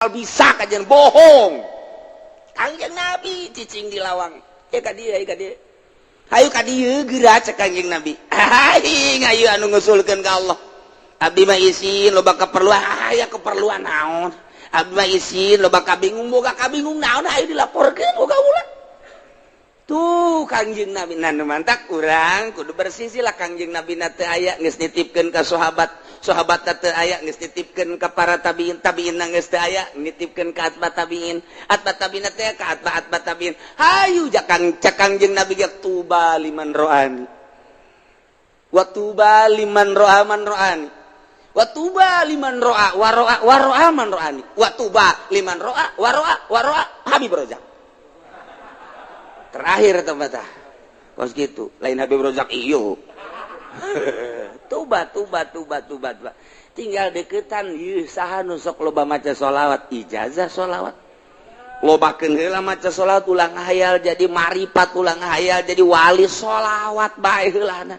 Bisa kajian bohong. Kangjeng Nabi cicing di lawang. Ya ka dieu, ka dieu. Hayu ka dieu geura cek Kangjeng Nabi. Aing ayu anu ngusulkeun ka Allah. Abdi mah isin loba keperluan, aya keperluan naon? Abdi mah isin loba kabingung, boga kabingung naon hayu dilaporkeun boga ulah. Tuh Kangjeng Nabi nah mantak urang kudu bersisi lah. Kangjeng Nabi na teu aya geus nitipkeun ka sahabat, sahabat teu aya geus nitipkeun ka para tabiin, tabiin geus teu aya nitipkeun ka atba tabiin, atba tabiin teh ka atba atba tabiin. Hayu jakang cek Kangjeng Nabi ge tuba liman ro'ani wa tuba liman ro'a man ro'ani wa tuba liman ro'a wa ro'a wa ro'a man ro'ani wa tuba liman ro'a wa ro'a wa ro'a Habib Rozak. Terakhir tempat kos gitu lain Habib Rozak iyo. Tuba tuba tuba tuba tuba tinggal deketan ieu saha nu sok loba maca sholawat, ijazah sholawat lobakeun heula, maca sholawat ulang hayal jadi maripat, ulang hayal jadi wali, sholawat bae heulana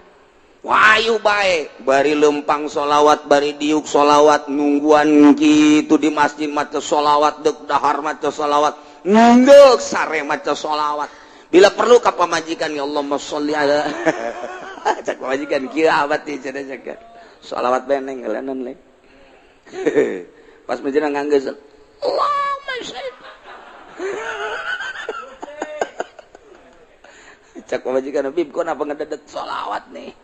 wayu bae bari lempang sholawat, bari diuk sholawat, nungguan gitu di masjid maca sholawat, dek dahar maca sholawat, nunggu sare maca sholawat. Bila perlu ka pamajikan, ya Allahumma sholli ala cak pamajikan kieu abad teh cenah cak sholawat beneng ngelanan le pas menjelang nganggeus Allahumma sholli cak pamajikan, Bib, kok napa ngededet sholawat nih.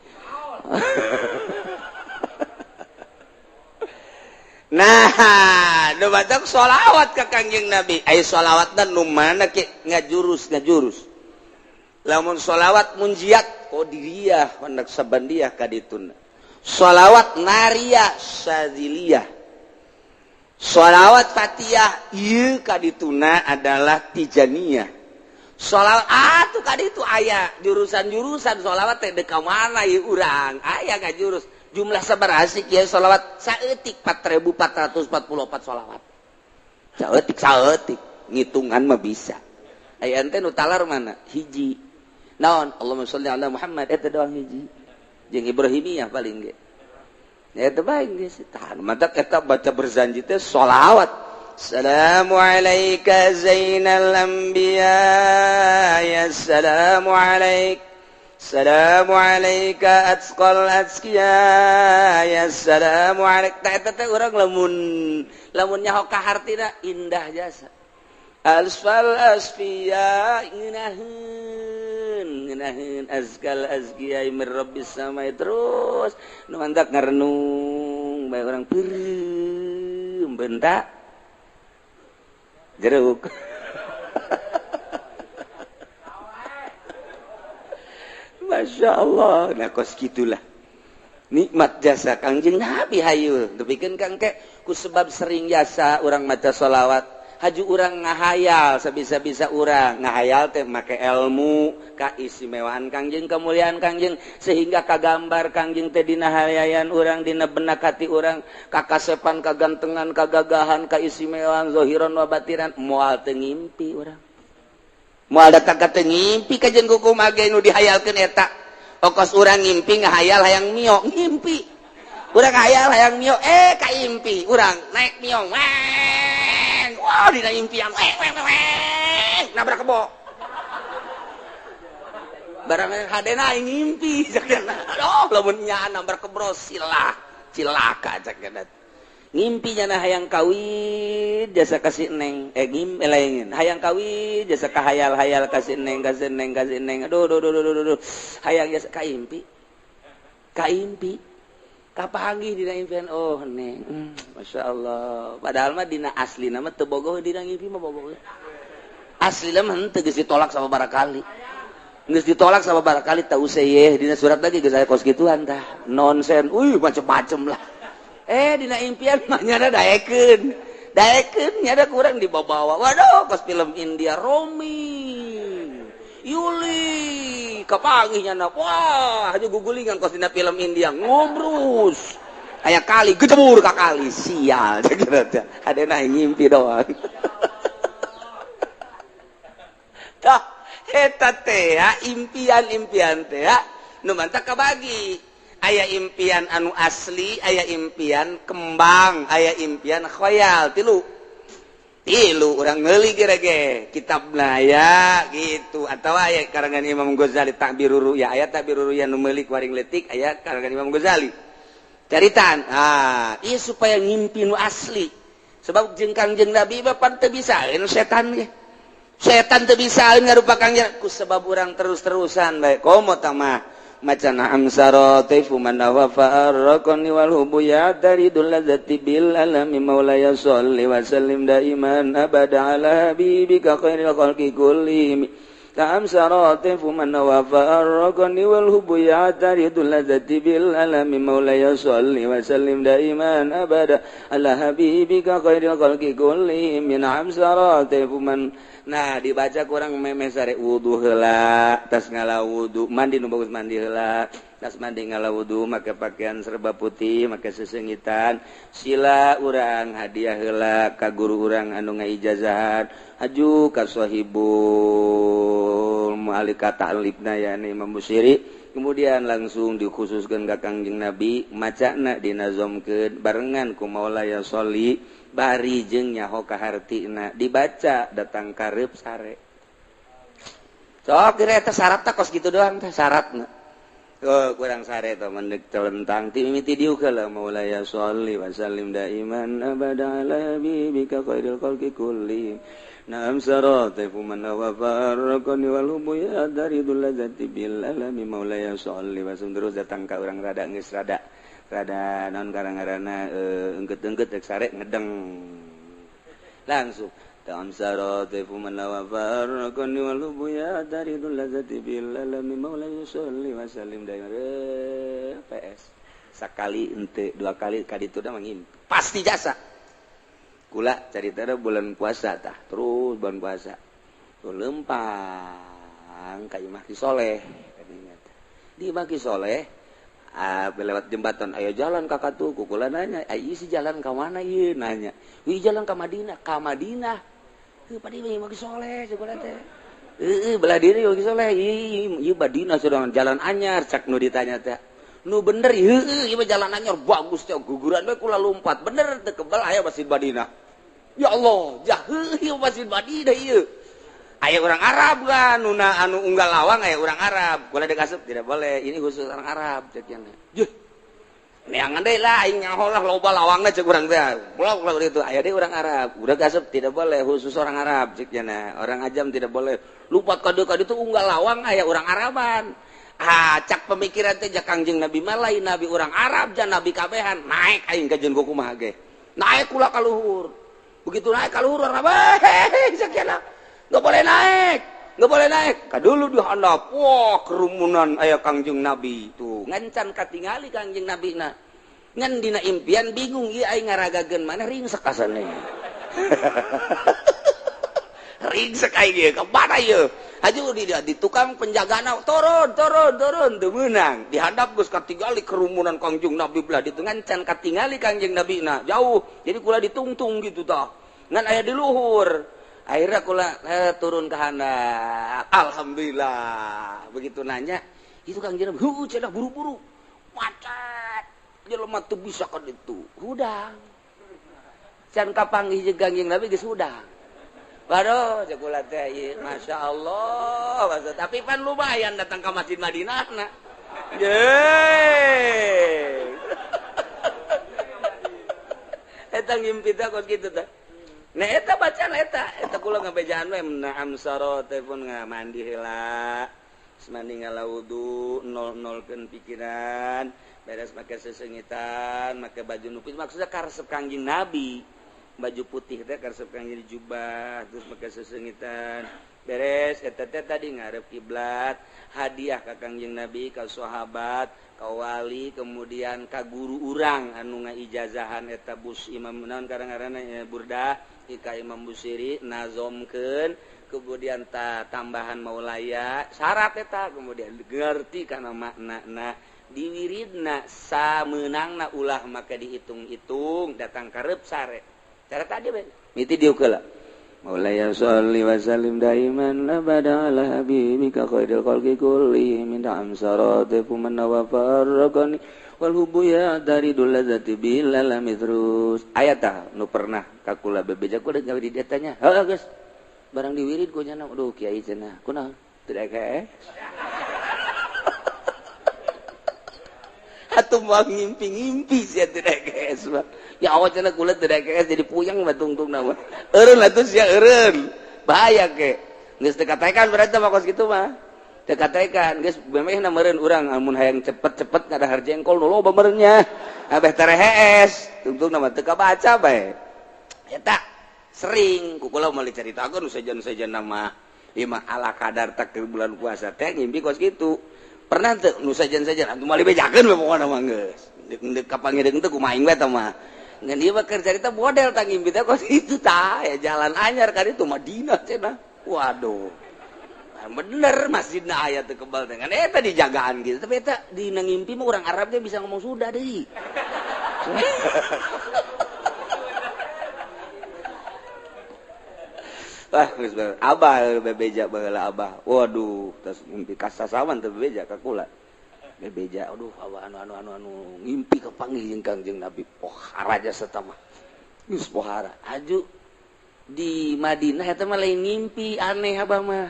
Nah, nu batak sholawat ka Kangjeng Nabi. Ai sholawatna nu mana ke ngajurus ngajurus. Lamun sholawat munjiat qadiriyah naqsabandiyah kadituna. Sholawat nariyah syadziliyah. Sholawat fatiyah ieu kadituna adalah tijaniyah. Sholawat atuh kaditu aya jurusan-jurusan sholawat teh deuk ka mana ieu urang aya ngajurus. Jumlah sabaraha sih kieu sholawat saeutik 4444 sholawat. Saeutik saeutik ngitungan mah bisa. Aya ente nu talar mana? Hiji. Naon? Allahumma sholli ala Muhammad eta doang hiji. Jeung Ibrahimiyah paling ge. Eta bae geus tahan matak eta baca berzanji teh sholawat. Assalamu alayka zainal anbiya ya assalamu alaik. Assalamu alayka atqal atqiya ya assalamu alaik. Tah eta teh urang lamun lamun nyaho ka hartina indah jasa. Asfal asfiya ngeunaheun ngeunaheun azkal azkiya min rabbis samai terus nu mantak ngarenung bae urang peureum bentak jeruk. Masya Allah, nah kos gitulah nikmat jasa Kangjeng Nabi hayu depikeun kang ke ku sebab sering jasa urang maca sholawat haju urang ngahayal sabisa-bisa urang ngahayal teh make ilmu kaistimewaan Kangjeng, kemuliaan Kangjeng, sehingga kagambar Kangjeng teh dina hayayan urang, dina benak hati urang, kakasepan, kagantengan, kagagahan, kaistimewaan zahiran wa batinan. Moal teu ngimpi urang, moal datang ka teu ngimpi kajeun kumaha ge nu dihayalkeun eta. Okos urang ngimpi ngahayal hayang mio, ngimpi urang hayal hayang mio, ka impi urang naik mio weng, wah dina impian weng weng weng nabrak kebo barang hadena aing ngimpi cek aduh lamun nya nabrak kebo silah cilaka cek ngimpi nyana hayang kawin jasa kasih neng ngimpi lain hayang kawin jasa kahayal-hayal kasih neng kasih neng kasih neng aduh aduh aduh aduh aduh hayang jasa kaimpi kaimpi kapanggih dina impian oh neng Masya Allah padahal mah dina asli nama teu bogoh dina ngimpi mah bogoh asli mah henteu geus ditolak sama barakali geus ditolak sama barakali teu useuh dina surat lagi geus aya kos kituan tah nonsen uy macem-macem lah. Dina impian mah nyada daekeun daekeun nyada kurang dibawa-bawa waduh kos film India Romi Yuli kapanggih nyana wah hanya gugulingan kos dina film India ngobrus aya kali gejebur ka kali sial hadena ngimpi doang. Tah eta teh impian-impian teh nu mantak kabagi. Aya impian anu asli, aya impian kembang, aya impian khoyal tilu. Tilu urang meuli ge kitabna ya gitu atau aya karangan Imam Ghazali Ta'birur Ru'ya, aya Ta'birur Ru'ya nu meuli ku aring leutik, aya karangan Imam Ghazali. Caritaan ah ieu supaya ngimpi nu asli. Sebab jeung Kangjeng Nabi mah pan teu bisaeun setan ge. Setan teu bisaeun ngarupa Kangjeng ku sebab urang terus-terusan bae komo tah mah maca na'am saratifu man wafa arraqani wal hubu ya daridul ladzati bil alami maulaya sholli wa sallim daiman abada ala habibika khairil khalqi kullihim ta'am saratifu man wafa arraqani wal hubu ya daridul ladzati bil alami maulaya sholli wa sallim daiman abada ala habibika khairil khalqi kullihim na'am saratifu man. Nah dibaca kurang meme sare wudu heula tas ngala wudu mandi nu bagus mandi heula tas mandi ngala wudu make pakaian serba putih make sesengitan sila urang hadiah heula ka guru urang anu ngaijazahan haju ka sahibul mu'alika ta'libna yani Imam Busiri kemudian langsung dikhususkeun ka Kangjeng Nabi macana dinazomkeun barengan ku Maulaya sholli bari jeung nyaho ka hartina dibaca datang karep sare sok kira eta syaratna kos kitu doang teh syaratna oh kurang sare teh mendek telentang ti mimiti diuk heula Maulaya sholli wa sallim daiman abada ala habibika khairil khalqi kulli na'am saratifu man wa farraqani wal hubu ya daridul ladzati bil alami Maulaya sholli wa sallim terus datang ka urang rada geus rada rada non karang-karana engket-engket rek sare ngedeng langsung ta'am saratifu man wa farraqani wal hubu ya daridul ladzati bil alami Maulaya sholli wa sallim daiman PS sakali ente dua kali kaditu da mangimpi pasti jasa kula carita bulan puasa tah terus bulan puasa tuh lempang ka Imah Ki Soleh di Imah Ki Soleh lewat jembatan ayo jalan kakak tuh kukula nanya ayo si jalan ke mana ieu nanya wih jalan ke Madinah ka Madinah heuh padi Imah Ki Soleh cek teh heuh belah diri Imah Ki Soleh ieu Madinah sedang jalan anyar cak nu ditanya teh nu bener heuh ieu jalan anyar bagus teh guguran we kula lompat bener teu kebal aya Masjid Madinah ya Allah jah heuh ieu Masjid Madinah ieu aya orang Arab kan nuna anu unggal lawang aya orang Arab kula dikasup tidak boleh ini khusus orang Arab cek nya juh neangan deui lah aing nyaho lah loba lawangna cek urang teh kula kula itu aya deui orang Arab udah kasup tidak boleh khusus orang Arab cek nya orang ajam tidak boleh lupat kade kade itu unggal lawang aya orang Araban ah cak pemikiran teh ja Kangjeng Nabi mah lain nabi orang Arab ja nabi kabehan naik aing ka jeung kumaha ge naik kula ka luhur begitu naik ka luhur orang Arab cek nya nggak boleh naik, nggak boleh naik. Kadulu di handap, wah kerumunan aya Kangjeng Nabi tuh ngancan katingali Kangjeng Nabi na ngan dina impian bingung ieu aing ngaragageun mana ringsek asana ringsek aing ieu ka mana ieu haju di tukang penjagana turun turun turun teu meunang di handap geus katingali kerumunan Kangjeng Nabi belah ditu ngancan katingali Kangjeng Nabi na jauh jadi kula ditungtung gitu tah ngan aya di luhur. Akhirnya kula turun ke handap. Alhamdulillah. Begitu nanya, itu Kangjeng Nabi, heuh cenah buru-buru. Macet. Jelema teu bisa ka ditu. Hudang. Can kapanggih jeung Kangjeng Nabi geus hudang. Baru cek kula teh ieu, masyaallah. Tapi pan lumayan datang ka Masjid Madinah na. Yeay. Eta ngimpi teh kos kitu teh. Nah eta bacaan eta eta kula ngabejaan we na'am sarate pun mandi heula mandi ngala wudu nol-nolkeun pikiran beres make sesengitan make baju nu putih maksudnya karesep Kangjeng Nabi baju putih teh karesep Kangjeng jubah terus make sesengitan beres eta teh tadi ngarep kiblat hadiah ka Kangjeng Nabi ka sahabat ka wali kemudian ka guru urang anu ngaijazahan eta bus imam naon karang-karangna burdah ka Imam Busiri nazomkeun kemudian tambahan maulaya syarat eta kemudian ngerti kana maknana diwiridna samenangna ulah maka dihitung-hitung datang karep sare cara tadi we miti diuk heula Maulaya sholli wa sallim daiman abada ala habibika khairil khalqi kullihim min amsarati man wa farraqani wal hubbu ya dari dulazati bila lam terus. Aya tah nu pernah ka kula bebeja kula gawe di dieu nya. Heuh geus. Barang diwirid ku nya aduh kiai cenah. Kunaon? Teu kae. Atuh moal ngimpi-ngimpi sia teu kae mah. Ya Allah cenah kula teu kae jadi puyeng mah tungtungna mah. Eureun atuh sia eureun. Bahaya ke. Geus teu katekan berarti mah kos kitu mah. Teu katekan geus memehna meureun urang amun hayang cepet-cepet ngadahar jengkol nu loba meureun nya. Abeh terehees tungtungna mah teu kabaca bae. Eta sering ku kula moal dicaritakeun sejen-sejen mah. Ieu mah ala kadar tak bulan puasa teh ngimpi kos kitu. Pernah teu nu sejen-sejen atuh moal dibejakeun we pokona mah geus. Deuk kapangireung teh kumaha aing we tah mah. Ngan ieu mah keur carita model tah ngimpi teh kos kitu tah ya jalan anyar ka ditu Madinah cenah. Waduh. Bener masjidna aya teu kebal teh ngan eta dijagaan gitu. Tapi eta dina ngimpi mah urang Arab ge bisa ngomong sudah deui. Wah, geus abah bebeja baheula abah. Waduh, tas ngimpi kasasawan teu bebeja ka kula. Bebeja, aduh abah anu ngimpi kapanggih jeung Kangjeng Nabi. Pohara jasa tah mah. Geus pohara. Aju di Madinah eta mah lain ngimpi aneh abah mah.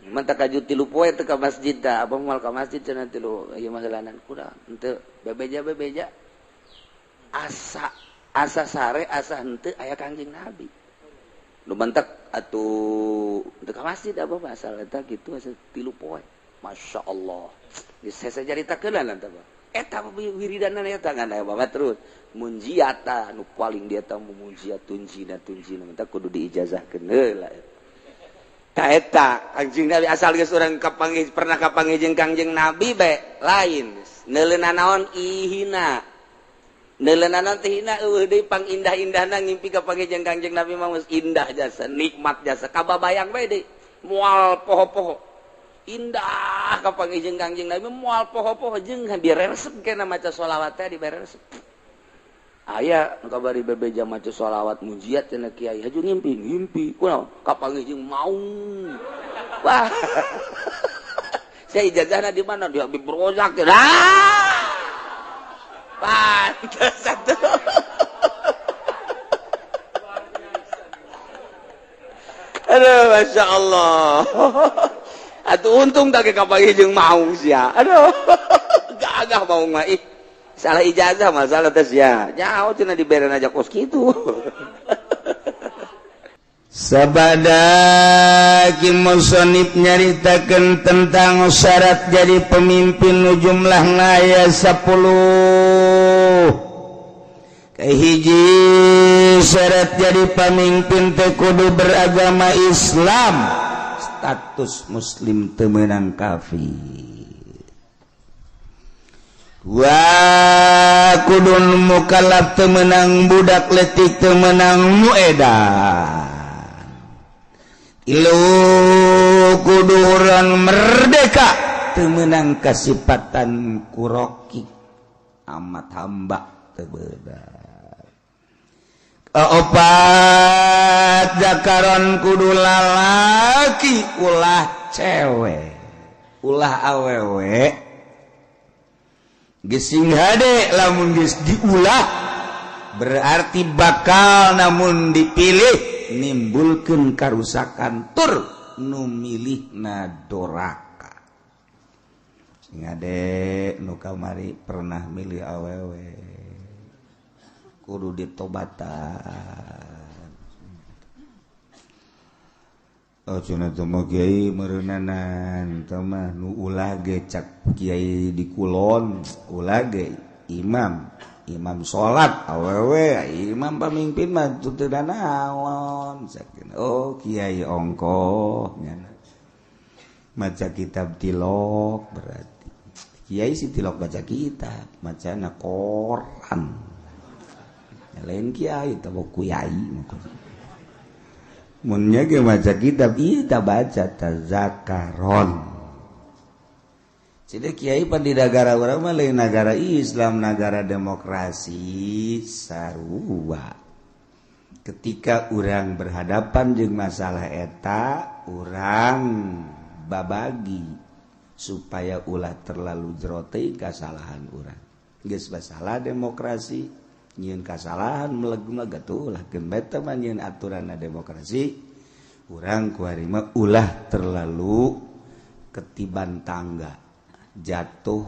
Manta kaju 3 poe teu ka masjid tah, abah moal ka masjid cenah 3 ieu mah heulanan kurang. Henteu bebeja-bebeja. Asa sare asa henteu aya Kangjeng Nabi. Nu mantak atuh teu ka masjid abah mah asal eta kitu asa 3 poe. Masya Allah. Geus saya caritakeun lah tah. Eta wiridanan eta ngan aya bapak terus. Munjiata nu paling dia tah munjiat tunjina mantak kudu diijazahkeun heula. Ta eta Kangjeng Nabi asal geus urang kapanggih pernah kapanggih jeung Kangjeng Nabi bae lain. Neuleuna naon ihina. Neuleuna naon teh hina eueuh deui pangindah-indahna ngimpi kapanggih jeung Kangjeng Nabi mah geus indah jasa, nikmat jasa kababayang bae deui. Moal poho-poho. Indah kapanggih jeung Kangjeng Nabi moal poho-poho jeung diresep kena maca sholawat teh diberesep. Aya nu kabari bebeja maca sholawat munjiat cenah kiai haju ngimpi kunaon kapanggih jeung maung. Wah. Saya ijazahna di mana di Habib Rozak. Ah! Pantes atuh. Aduh Masya Allah. Atuh untung tak kapanggih jeung maung sia. Aduh. Gagah maung mah ih. Salah ijazah masalah teh sia. Nyaho cenah diberen aja kos kitu. Sabada ki musonib nyaritakeun tentang syarat jadi pemimpin nu jumlahna aya 10. Kahiji syarat jadi pemimpin teh kudu beragama Islam, status muslim teu meunang kafir. Wa kudun mukallaf teu meunang budak leutik teu meunang nu edan. Ilu kudu urang merdeka teu meunang kasipatan kuroki amat hamba teu beunang. Kaopat zakaron kudu lalaki ulah cewek ulah awewe. Gesing hade lamun geus diulah berarti bakal namun dipilih nimbulkeun karusakan tur nu milihna doraka. Sing hade nu kamari pernah milih awewe kudu ditobatan. Oh cenah teh mah kiai meureunnanan teh mah nu ulah ge cak kiai di kulon ulah ge imam salat awewe imam pamimpin mah teu naon sakin. Oh kiai ongkoh nya maca kitab tilok berarti kiai si tilok baca kitab macana koran lain kiai teh kiai munnya ge maca kitab ieu ta baca tazakaron. Jadi kiai pan di nagara urang mah lain nagara Islam, nagara demokrasi sarua. Ketika urang berhadapan jeung masalah eta, urang babagi supaya ulah terlalu jero teuing kasalahan urang. Geus masalah demokrasi, nyieun kasalahan meleg-meleg atuh ulah keun bae teh mah nyieun aturanna demokrasi. Urang kuari mah ulah terlalu ketiban tangga, jatuh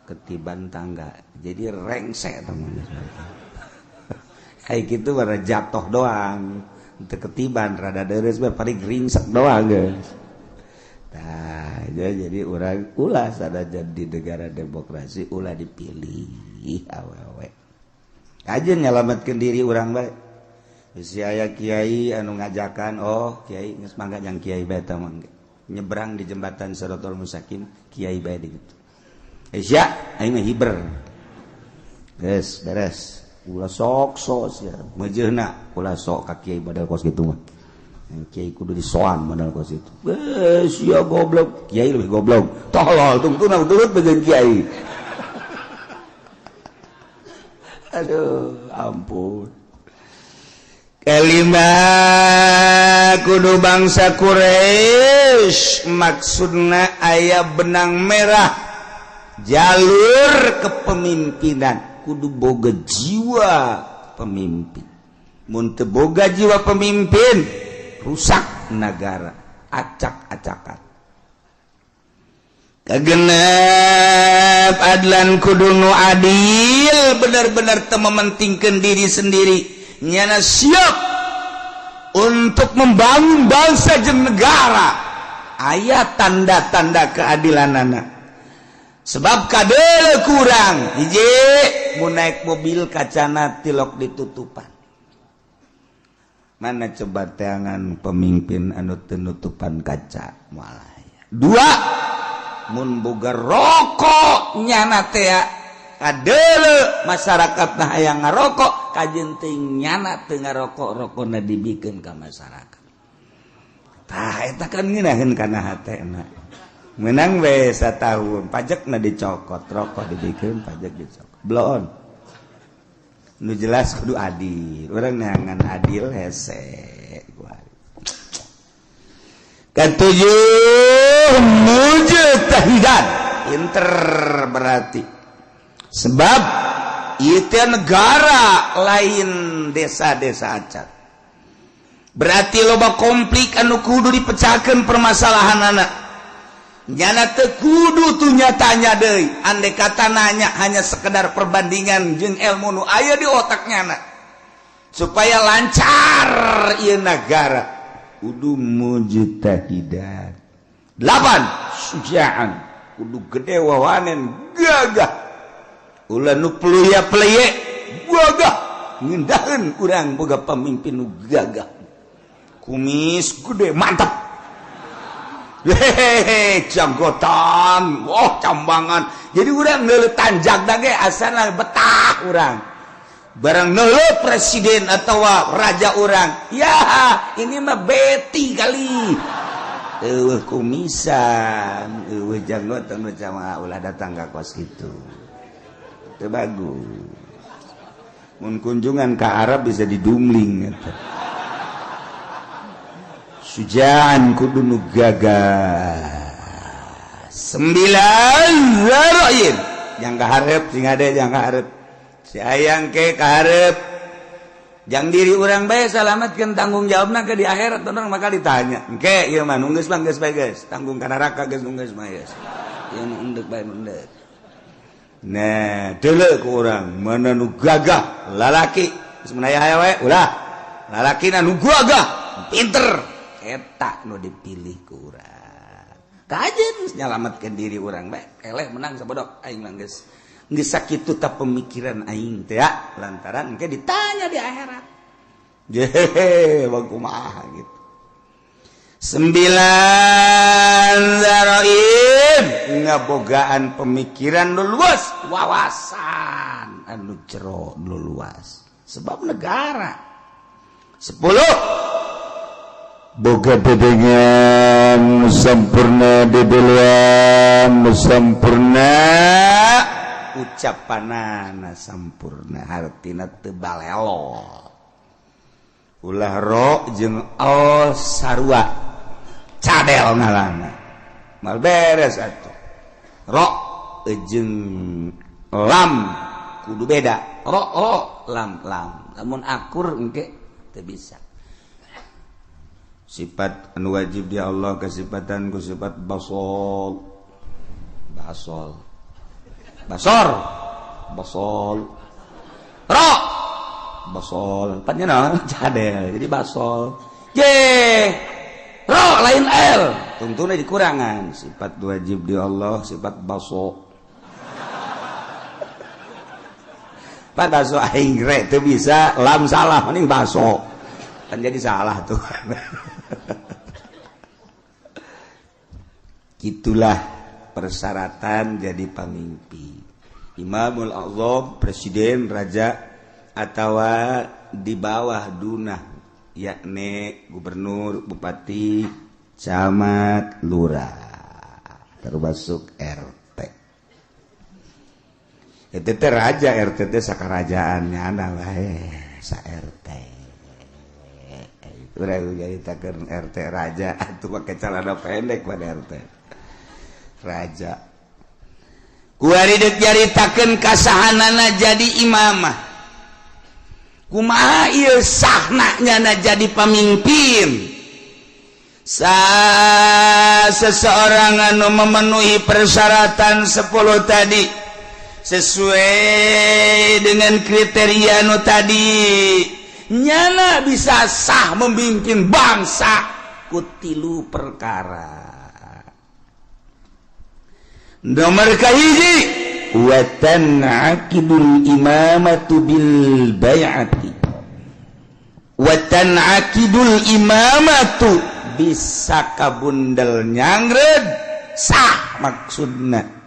ketiban tangga, jadi rengsek teman. Kayak gitu bara jatuh doang, teu ketiban, rada deres bae, paling ringsek doang guys. Nah, jadi urang ulah sada jadi negara demokrasi ulah dipilih awewe. Kajeun nyalametkeun diri urang bae. Bisi aya kiai anu ngajakan, oh kiai geus mangga jang kiai bae tah mangga. Nyebrang di jembatan Siratal Mustaqim, kiai bae di kitu. Eh sia, aing mah hiber. Geus beres. Ulah sok sok sia. Meujeuhna ulah sok ka kiai model kos kitu mah. Kiai kudu disoan model kos itu. Eh sia goblok, kiai lebih goblok. Tolol tungtuna gelut bagian kiai. Aduh, ampun. Kelima kudu bangsa Quraisy, maksudna aya benang merah jalur kepemimpinan, kudu boga jiwa pemimpin. Mun teu boga jiwa pemimpin, rusak negara, acak-acakan. Kagenep adlan kudu nu adil, benar-benar teu mementingkeun diri sendiri, nyana siap untuk membangun bangsa jeung negara. Aya tanda-tanda keadilanana. Sebab kadele kurang hiji mun naik mobil kacana tilok ditutupan. Mana coba teangan pemimpin anu teu nutupan kaca moal aya. Dua, mun boga rokok nyana teh kadele masyarakat nah hayang ngarokok, kajeun teuing nyana teu ngarokok, rokona dibikeun ka masyarakat. Tah eta kan ngeunaheun kana hatena. Menang we satahun pajakna dicokot, rokok dibikeun pajak dicokot. Bloon. Nu jelas kudu adil. Urang neangan adil hese. Ketujuh mujtahidan, pinter berarti. Sebab itu negara lain desa-desa acan. Berarti loba konflik anu kudu dipecahkan permasalahan anak. Nyana teu kudu tuh nyatanya deui. Andai kata nanya hanya sekedar perbandingan jeung ilmu nu aya di otak nyana. Supaya lancar ieu negara. Kudu mujtahidan. 8 sujaan, kudu gede wawanen gagah. Ulah nu peluya peleye gagah, ngindaheun urang boga pamimpin nu gagah. Kumis gede mantap. Hehehe, janggotan, oh cambangan. Jadi urang neuleuh tanjak ge asana betah urang. Barang neuleuh presiden atau raja urang, ya ini mah beti kali. Eueuh kumisan, eueuh janggotan macam ulah datang ka kos kitu. Teu bagus. Mun kunjungan ka Arab bisa didumling eta. Sujaan kudu nu gagah. 9 zaroin. Yang kaharep sing ade yang kaharep. Si ayang ke kaharep. Jang diri urang bae salametkeun tanggung jawabna ke di akhirat urang bakal ditanya. Engke ieu mah nu geus mah geus bae geus, tanggung ka neraka geus nu geus mah geus. Ieu nu endek bae endek. Nah, deuleu ku urang mana nu gagah lalaki geus menaya aya we ulah. Lalakina nu gagah, pinter. Eta nu dipilih ku urang. Kajeun nyalametkeun diri urang bae, eleh menang sabodok aing mah geus. Geus sakitu ta pemikiran aing teh ya, lantaran engke ditanya di akhirat. Jehe, kumaha gitu. 9 zaroim ngabogaan pemikiran nu luas, wawasan anu jero nu luas. Sebab negara. 10 boga dedengan sempurna, dedeluan sempurna, ucapanana sampurna, hartina teu balelo. Ulah ro jeung al sarua cadel ngalana mal beres atuh. Ro jeung lam kudu beda, ro ro lam lam, lamun akur engke teu bisa. Sifat anu wajib di Allah kesifatan ku sifat basol, basol, basor, basol, ro, basol, pan nya cadel jadi basol. J, ro lain l, tungtuna dikurangan. Sifat wajib di Allah sifat baso. Pan baso aing re teu bisa, lam salah mending baso. Kan jadi salah tuh. Itulah persyaratan jadi pemimpin. Imamul Azam, presiden, raja, atau di bawah dunah, yakni gubernur, bupati, camat, lurah, termasuk RT. Itu teh raja, RT teh sakarajaannya ana bae sa RT. Urang nyaritakeun RT raja atuh make celana pendek pada RT. Raja. Kuari deuk nyaritakeun kasahanana jadi imamah. Kumaha ieu sahna nyana jadi pamimpin? Seseorang anu memenuhi persyaratan 10 tadi sesuai dengan kriteria nu tadi, nyana bisa sah memimpin bangsa ku tilu perkara. Nomor kahiji, wa tan'aqidul imamatu bil bai'ati. Wa tan'aqidul imamatu bisa kabundel nyangred sah maksudna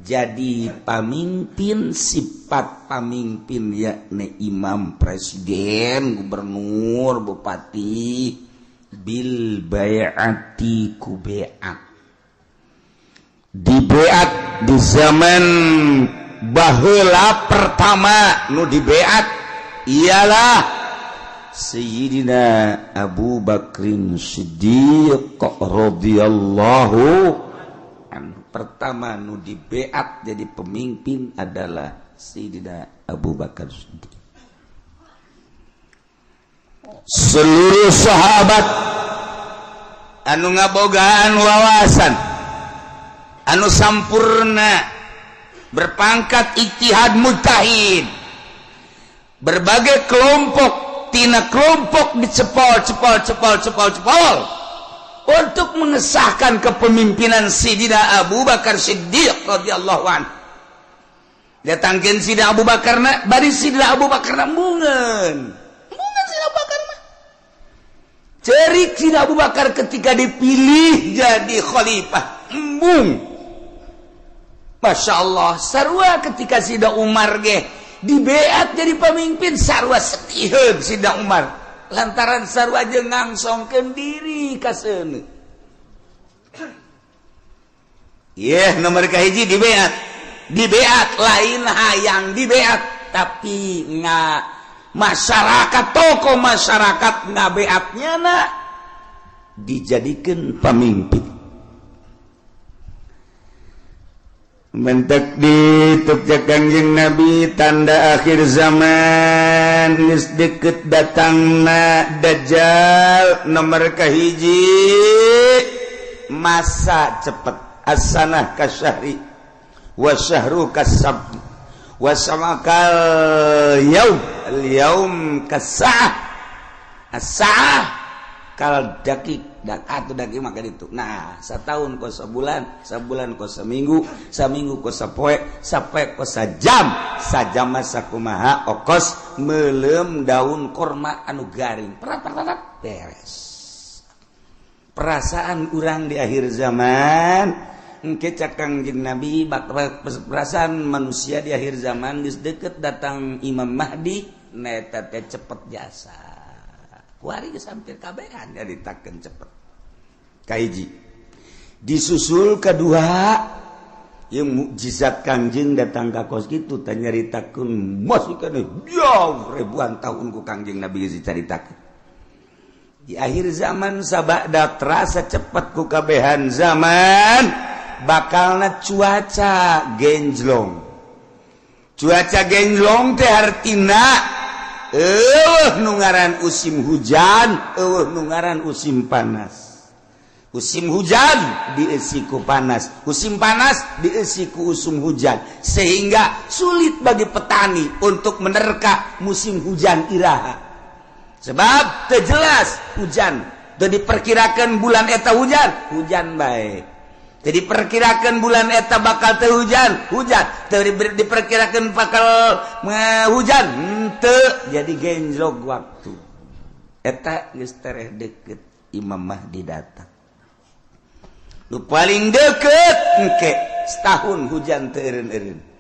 jadi pamimpin, sifat pamimpin yakni imam, presiden, gubernur, bupati, bil bai'ati ku bai'at. Dibeat di zaman baheula pertama nu dibeat ialah Sayyidina Abu Bakrin Siddiq radhiyallahu anhu. Pertama nu dibeat jadi pemimpin adalah Sayyidina Abu Bakar Siddiq. Seluruh sahabat anu ngabogaan wawasan anu sampurna berpangkat ijtihad mujtahid, berbagai kelompok tina kelompok dicepol cepol cepol cepol cepol untuk mengesahkan kepemimpinan Sidina Abu Bakar Siddiq radhiyallahu anhu. Datangkeun Sidina Abu Bakar na bari Sidina Abu Bakar na embungeun. Embungeun Sidina Abu Bakar mah. Cerik Sidina Abu Bakar ketika dipilih jadi khalifah, embung. Masya Allah, sarua ketika Sidina Umar ge dibeat jadi pemimpin, sarua setiheun Sidina Umar. Lantaran sarua jeung ngangsongkeun diri ka seuneu. Yeh, nomor kahiji dibeat. Dibeat lain hayang dibeat, tapi nga masyarakat, tokoh masyarakat ngabeatnya na dijadikan pemimpin. Mentek dituk Kangjeng Nabi tanda akhir zaman geus deket datangna Dajjal. Nomor kahiji masa cepet, as-sanah kasyahri wa syahru kasab wa samakal yaum al yaum kasa'ah as-sa'ah kal dakik dan atau daging maka itu. Nah, setahun kos sebulan, sebulan kos seminggu, seminggu kos sapoe, sapoe kos sajam, sajam masa kumaha okos melem daun korma anu garing. Perat perat beres. Perasaan urang di akhir zaman, engke cak Kangjeng Nabi perasaan manusia di akhir zaman geus deket datang Imam Mahdi, neta teh cepet jasa. Kuari geus hampir kabehan nyaritakeun cepet. Kahiji disusul kedua yang mukjizat Kangjeng datang ka kos kitu teh nyaritakeun masih keneh jauh ribuan tahun ku Kangjeng Nabi geus dicaritakeun. Di akhir zaman sabada terasa cepet ku kabehan zaman, bakalna cuaca genjlong. Cuaca genjlong teh hartina eueuh nu ngaran musim hujan, eueuh nu ngaran musim panas. Musim hujan diisi ku panas, musim panas diisi ku usum hujan, sehingga sulit bagi petani untuk menerka musim hujan iraha, sebab teu jelas hujan. Teu diperkirakan bulan eta hujan, hujan bae. Teu diperkirakan bulan eta bakal teu hujan, hujan. Teu diperkirakan bakal hujan, henteu. Jadi genjlok waktu eta. Geus tereh deket Imam Mahdi datang. Lu paling deket engke setahun hujan teu eureun-eureun.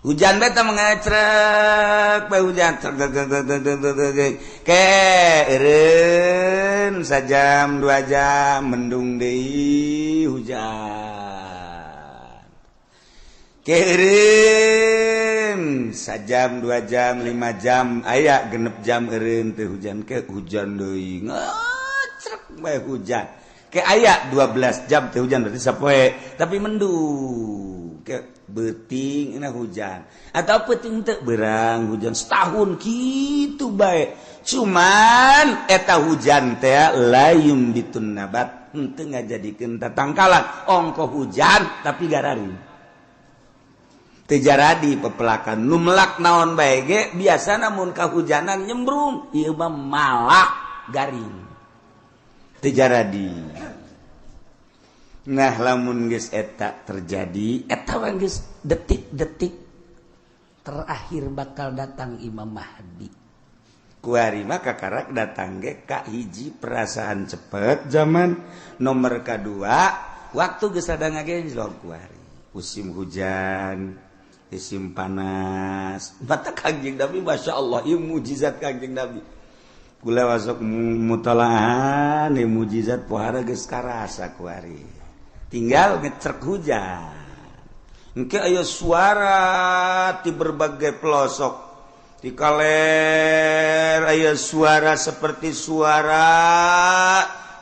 Hujan beta mengecrek bae, hujan trek trek trek trek trek trek trek. Ke eureun sajam 2 jam, mendung deui, hujan. Ke eureun sajam, 2 jam, 5 jam, aya 6 jam eureun teu hujan, ke hujan deui, ngecrek bae hujan. Ke aya 12 jam teu hujan, berarti sapoe tapi mendung. Ke beuting na hujan atau peuting teu berang hujan. Setahun kitu bae, cuman eta hujan teh la yumbitun nabat, henteu ngajadikeun tatangkalan. Ongko hujan tapi gararing, teu jaradi pepelakan. Nu melak naon bae ge biasa namun kahujanan nyembrung, ieu mah malak garing, teu jaradi. Nah, lamun geus eta terjadi, eta mah geus detik-detik terakhir bakal datang Imam Mahdi. Kuari mah kakarak datang ge ka hiji perasaan cepet zaman, nomor kedua waktu geus rada ngagenjlok kuari, musim hujan, musim panas. Mata Kangjeng Nabi, Masya Allah, ieu mujizat Kangjeng Nabi. Kula masuk mutalahan ieu mujizat pohara geus karasa kuari. Tinggal ngecrek hujan engke aya suara di berbagai pelosok. Di kaler aya suara seperti suara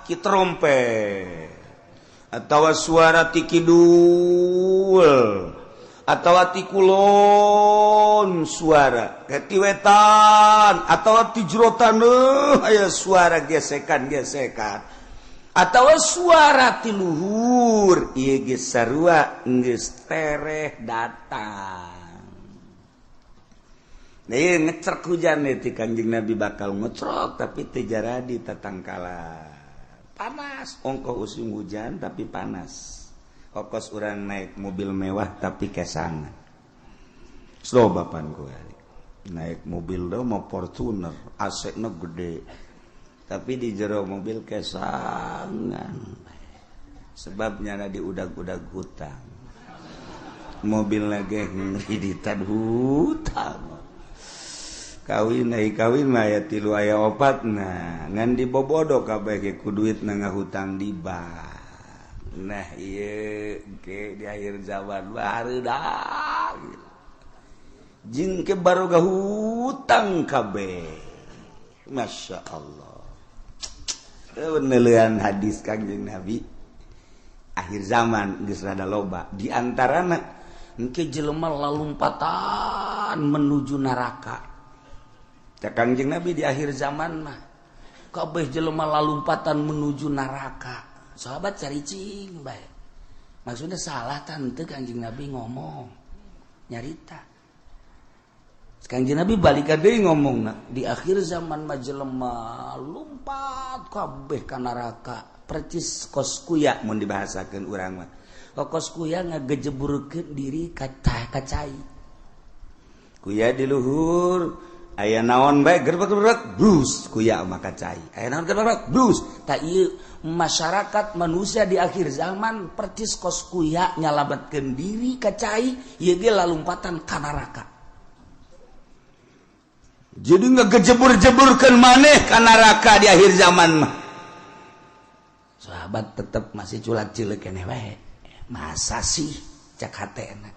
ki trompet atau suara ti kidul atau ti kulon, suara ke ti wetan atau ti jero taneuh aya suara gesekan-gesekan atau suara ti luhur. Ieu geus sarua geus tereh datang. Nah, ieu ngecrek hujan ti Kanjeng Nabi bakal ngecrok tapi teu jaradi tatangkalan. Panas, ongkoh musim hujan tapi panas. Okos urang naik mobil mewah tapi kesangan. Slow bapan gue naik mobil do mau Fortuner, AC na gede, tapi di jero mobil kesangan, sebabnya ada di udag-udag hutang. Mobil lagi ngreditan hutang. Kawin ai kawin mah aya tilu, aya opat. Nah, ngan dibobodo kabeh ge ku duit na ngahutang di bank. Nah, ieu ke di akhir zaman barudak jeung ke baroga hutang kabeh. Masya Allah, penelian hadis Kangjeng Nabi akhir zaman geus rada loba. Di antarana engke jelema lalumpatan menuju neraka. Cak Kangjeng Nabi, di akhir zaman mah kabeh jelema lalumpatan menuju neraka. Sahabat caricing bae, maksudnya salah tante Kangjeng Nabi ngomong nyarita. Kangjeng Nabi balik deui ngomong, di akhir zaman mah jelema lumpat kabeh ka neraka percis kos kuya. Mun dibahasakeun urang mah kos kuya ngagejeburkeun diri ka cai. Kuya di luhur aya naon bae, gerbek-gerbek brus, kuya mah ka cai. Aya naon, gerbek brus. Tak ieu masyarakat manusia di akhir zaman percis kos kuya nyalametkeun diri ka cai, ieu ge lalumpatan ka neraka. Jadi ngegejebur-jeburkan maneh ka neraka di akhir zaman mah. Sahabat tetep masih culak cilik keneh wae. Masa sih, cak hatena,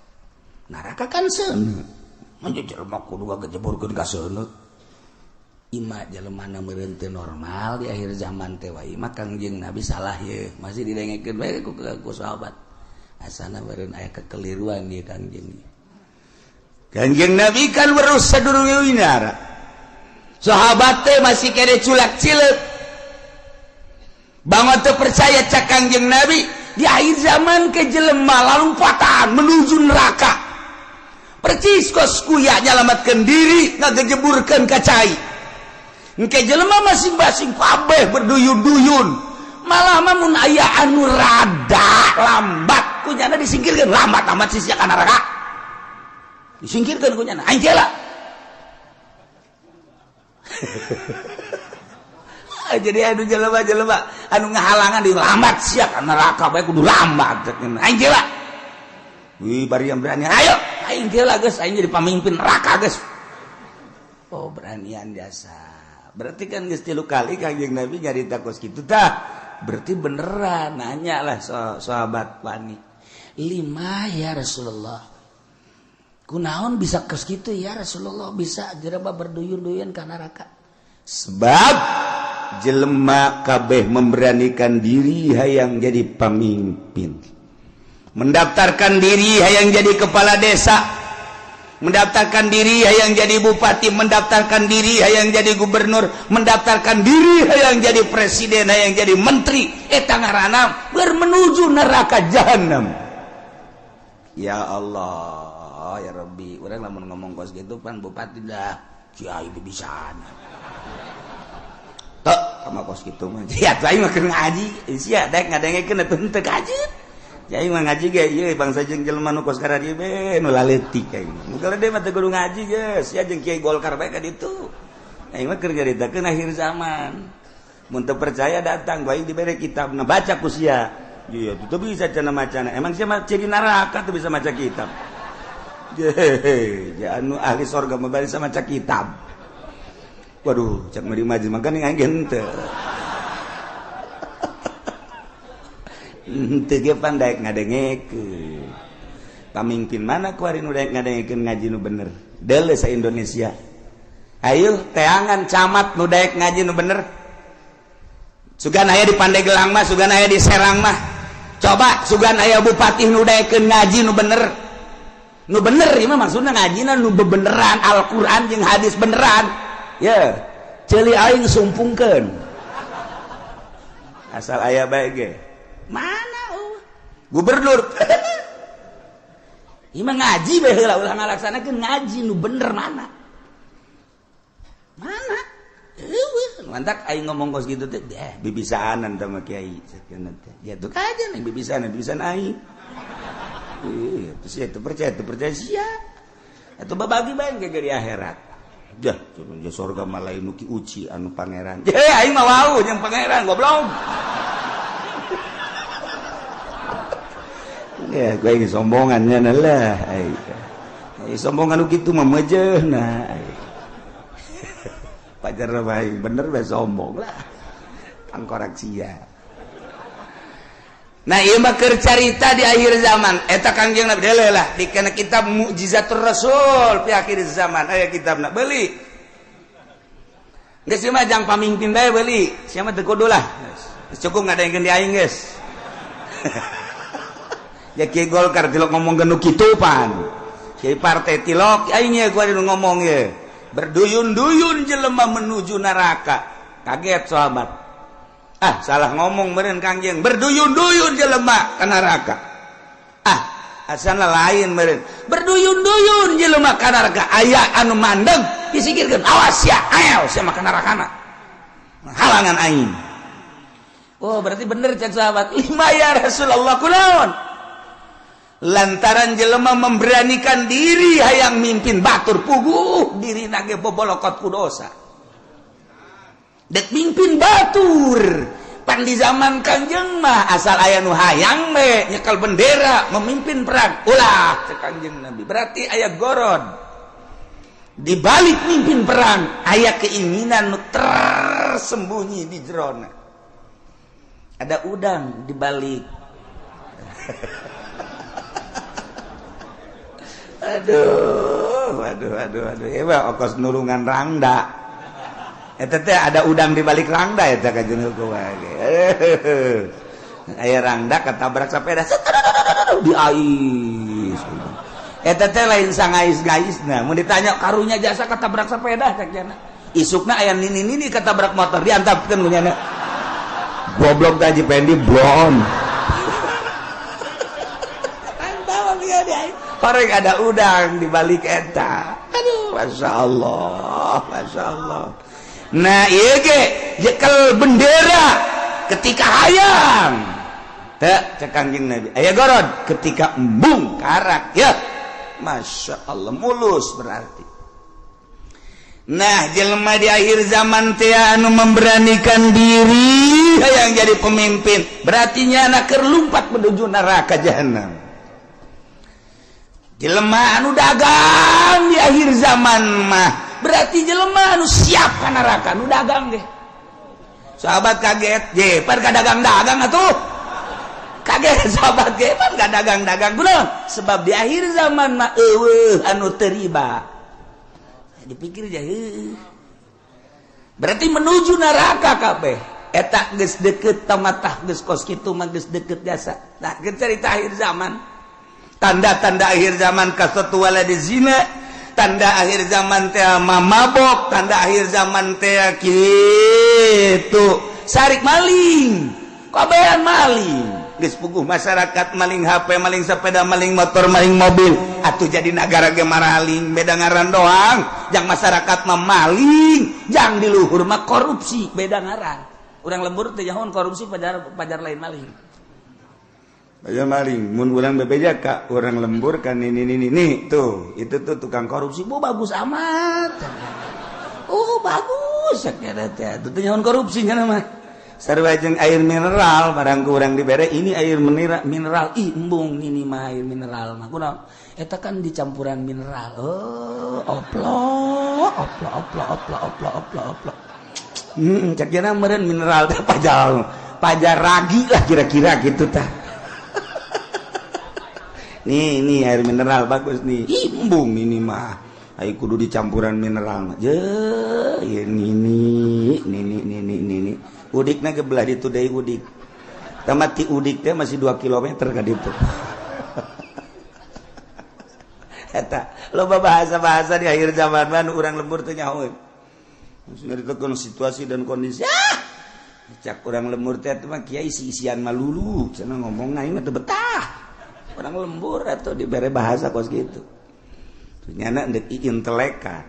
neraka kan seuneu, mun jelema kudu ngagejeburkeun ka seuneu. Ima jelema na meureun teu normal di akhir zaman teh wae mah Kangjeng Nabi salah ye masih didengekeun bae ku sahabat. Asana meureun aya kekeliruan ieu Kangjeng. Kangjeng Nabi kan weruh sadurunge winara. Sahabat teh masih kene culak cileuk. Bangun teu percaya cak Kangjeng Nabi di akhir zaman ke jelema lalumpatan menuju neraka. Percis kos kuya nyalamatkeun diri ngagejeburkeun ka cai. Engke jelema masing-masing kabeh berduyun-duyun. Malah mah mun aya anu rada lambat kunyana disingkirkeun, lambat amat sih sia ka neraka. Disingkirkeun kunyana aing teh lah. Jadi anu jelema-jelema anu ngahalangan di lambat sia ka neraka bae kudu lambat aing teh lah. Wih bari yang berani ayo aing teh lah geus aing jadi pamimpin neraka geus. Oh beranian jasa. Berarti kan geus 3 kali Kangjeng Nabi nyarita kos kitu tah. Berarti beneran nanya lah sahabat wani. 5 ya Rasulullah. Kunaon bisa kos kitu ya Rasulullah bisa jelema berduyun-duyun ka neraka. Sebab jelema kabeh memberanikan diri hayang jadi pamimpin. Mendaftarkan diri hayang jadi kepala desa. Mendaftarkan diri hayang jadi bupati, mendaftarkan diri hayang jadi gubernur, mendaftarkan diri hayang jadi presiden, hayang jadi menteri, eta ngaranna bermenuju neraka jahanam. Ya Allah, ya Rabbi, urang lamun ngomong kos gitu pan bupati dah kiai bisaan. Tok sama kos kitu mah. Sia aing mah keur ngaji, sia daek ngadengekeun atuh henteu kaji. Aing mah ngaji ge ieu bangsa jeung jelema nu kos karadieu be nu laletik aing. Nu gede mah teu kudu ngaji geus, sia jeung kiai Golkar bae ka ditu. Aing mah keur nyaritakeun akhir zaman. Mun teu percaya datang bae dibere kitabna baca ku sia. Iya, teu bisa cenah macana. Emang sia mah ciri neraka teu bisa maca kitab. Jehe, ja anu ahli sorga mah bisa maca kitab. Waduh, cak meri majelis mah geuning aing henteu. Henteu ge pan daek ngadengekeun. Pamimpin mana kuari nu daek ngadengekeun ngaji nu bener? Deuleu sa Indonesia. Ayo teangan camat nu daek ngaji nu bener. Sugan aya di Pandeglang mah, sugan aya di Serang mah. Coba sugan aya bupati nu daekeun ngaji nu bener. Nu bener ieu mah maksudna ngajina nu bebeneran Al-Qur'an jeung hadis beneran. Ye, ceuli aing sumpungkeun. Asal aya bae ge. Mana gubernur ieu mah ngaji bae heula ulah ngalaksanakeun ngaji nu bener mana mana eueuh mantak aing ngomong kos kitu teh bibisaanan teh mah kiai sakeuna teh ya tuh kaja nih bibisaanan bibisan aing ieu teu sia teu percaya sia atuh babagi bae ge di akhirat jah cenah surga mah lain nu ki uci anu pangeran je aing mah wau jeung pangeran goblok. Ya, gue ini sombongannya lah. Sombongan lu gitu mah mejeuhna. Pajar bae bener bae sombong lah. Tangkorak sia. Nah, ieu mah keur carita di akhir zaman. Eta Kangjeng Nabi deuleu lah di kana kitab Mukjizatur Rasul fi akhir zaman. Aya kitabna beuli. Geus ieu mah jang pamimpin bae beuli. Sia mah teu kudu lah. Cukup ngadengkeun di aing geus. Ya kiai Golkar tilok ngomong nu kitu pan. Kiai partai tilok aing ye gua nu ngomong ye. Berduyun-duyun jelema menuju neraka. Kaget sahabat. Ah, salah ngomong meureun Kangjeng. Berduyun-duyun jelema ka neraka. Ah, asana lain meureun. Berduyun-duyun jelema ka neraka. Aya anu mandeg disingkirkeun. Awas sia, ayo sia mah ka nerakana. Halangan aing. Oh, berarti bener cek sahabat. Lima ya Rasulullah kunaon? Lantaran jelema memberanikan diri hayang mimpin batur puguh diri nage bobolokot ku dosa. Dek mimpin batur. Pan di zaman Kangjeng mah asal aya nu hayang we nyekel bendera memimpin perang. Ulah cek Kangjeng Nabi. Berarti aya gorod. Di balik mimpin perang aya keinginan nu tersembunyi di jerona. Ada udang di balik. Aduh, aduh, aduh, aduh. Ieu mah okos nulungan rangda. Eta teh ada udang di balik rangda eta ka jeung kumaha. Aya rangda ketabrak sepeda di ais. Eta teh lain sangais-gaisna. Mun ditanya karunya jasa ketabrak sepeda cak jana. Isukna aya nini-nini ketabrak motor diantapkeun ku nyana. Goblok teh Haji Pendi blon. Horeng ada udang di balik eta. Aduh, Masya Allah, Masya Allah. Nah, ieu ge jekel bendera ketika hayang. Teu cek Kangjeng Nabi. Aya gorod ketika embung karak ya. Masya Allah mulus berarti. Nah, jelema di akhir zaman teh anu memberanikan diri hayang jadi pemimpin, berarti nyana keur lumpat menuju neraka jahanam. Jelema anu dagang di akhir zaman mah berarti jelema anu siap ka neraka nu dagang ge. Sahabat kaget, je pan ka dagang-dagang atuh. Kaget sahabat ge pan ka dagang-dagang kunaon? Sebab di akhir zaman mah eueuh anu teu riba. Dipikir je heuh. Berarti menuju neraka kabeh. Eta geus deukeut tamatah geus kos kitu mah geus deukeut jasa. Nah, cerita akhir zaman. Tanda-tanda akhir zaman kasatu waladi zina, tanda akhir zaman teh mabok, tanda akhir zaman teh kitu sarik maling, kabehan maling. Geus puguh masyarakat maling HP, maling sepeda, maling motor, maling mobil. Atuh jadi nagara ge maraling, beda ngaran doang. Jang masyarakat mah maling, jang di luhur mah korupsi, beda ngaran. Urang lembur teh jahon korupsi pajar lain maling. Ayo maling, mun urang bebeja ka urang lembur kan ini ini ini tuh, itu tuh tukang korupsi, bu bagus amat. Oh bagus, sakira teh. Tuh teh nyaho korupsi nya mah. Sarua jeung air mineral barang ku urang dibere ini air mineral, ih embung ini mah air mineral mah. Kunaon? Eta kan dicampuran mineral. Oh, oplo, oplo, oplo, oplo, oplo, oplo, oplo. Cek jana meureun mineral teh pajar ragi lah kira-kira gitu tah. Nih, nih air mineral bagus nih. Ih, embung ini mah. Ayo kudu dicampuran mineral mah. Je, ini ini ini ini ini ini. Udikna ge belah ditu deui udik. Tamat ti udik teh masih 2 km ka ditu. Eta loba bahasa-bahasa di akhir zaman mah nu urang lembur teh nyahoeun. Maksudnya situasi dan kondisi. Ah! Cak urang lembur teh mah kiai isi-isian malulu, cenah ngomong aing mah teu betah. Orang lembur atau dibere bahasa kos gitu. Nyana ndek intelekan.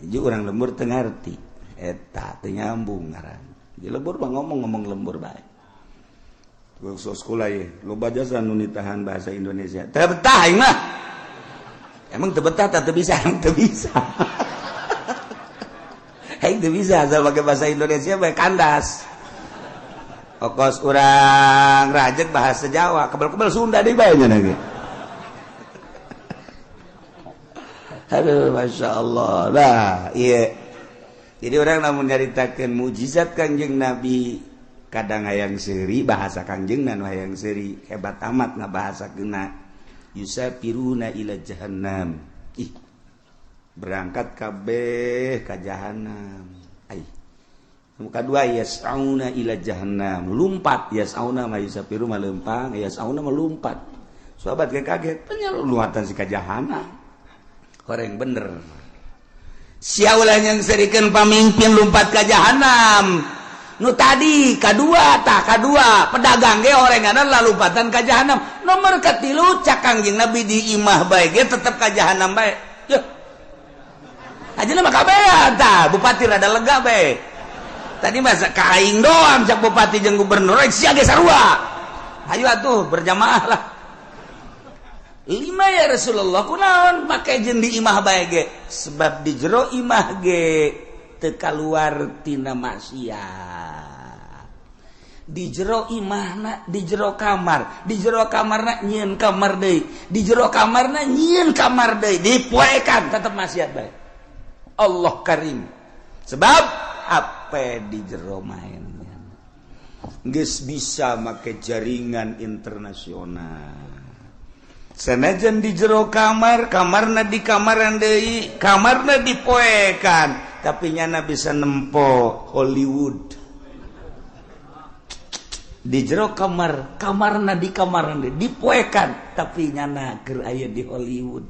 Hiji orang lembur teu ngarti. Eta teu nyambung ngaran. Di lembur mah ngomong-ngomong lembur bae. Sok sekolah ye, loba jasa nu nitahan bahasa Indonesia. Teu betah aing mah. Emang teu betah tah teu bisa, emang teu bisa. Aing teu bisa asal pakai bahasa Indonesia bae kandas. Okos urang rajek bahasa Jawa, kebel-kebel Sunda deui bae nya ge. Aduh, Masya Allah. Nah, iya. Jadi orang lamun nyaritakeun mukjizat Kangjeng Nabi, kadang hayang seuri bahasa Kangjeng nu hayang seuri, hebat amat ngabahasakeunna. Yusafiruna ila jahannam. Ih. Berangkat kabeh ka jahannam. Ai. Muka dua yas'auna ila jahannam, lumpat yas'auna ma yusafiru ma lempang, yas'auna ma lumpat. Sahabat kaget, penyeluatan si ka jahannam. Horeng bener. Sia ulah yang serikeun pamimpin lumpat ka jahannam. Nu tadi kadua tah kadua pedagang ge horenganan lalumpatan ka jahannam. Nomor katilu cak Kangjeng Nabi di imah bae ge tetep ka jahannam bae. Yuh. Ajeuna mah kabehan tah, bupati rada lega bae. Tadi masa kaing doang cak bupati jeung gubernur sia ge sarua. Hayu atuh berjamaah lah. Lima ya Rasulullah kunaon make jeung di imah bae ge? Sebab di jero imah ge teu kaluar tina maksiat. Di jero imahna di jero kamar, di jero kamarna nyieun kamar deui, di jero kamarna nyieun kamar deui, dipoekan tetep maksiat bae. Allah karim. Sebab apa di jero main geus bisa make jaringan internasional. Senajan di jero kamar, kamarna di kamaran deui, kamarna dipoekan, tapi nyana bisa nempo Hollywood. Di jero kamar, kamarna di kamar dipoekan, tapi nyana keur aya di Hollywood.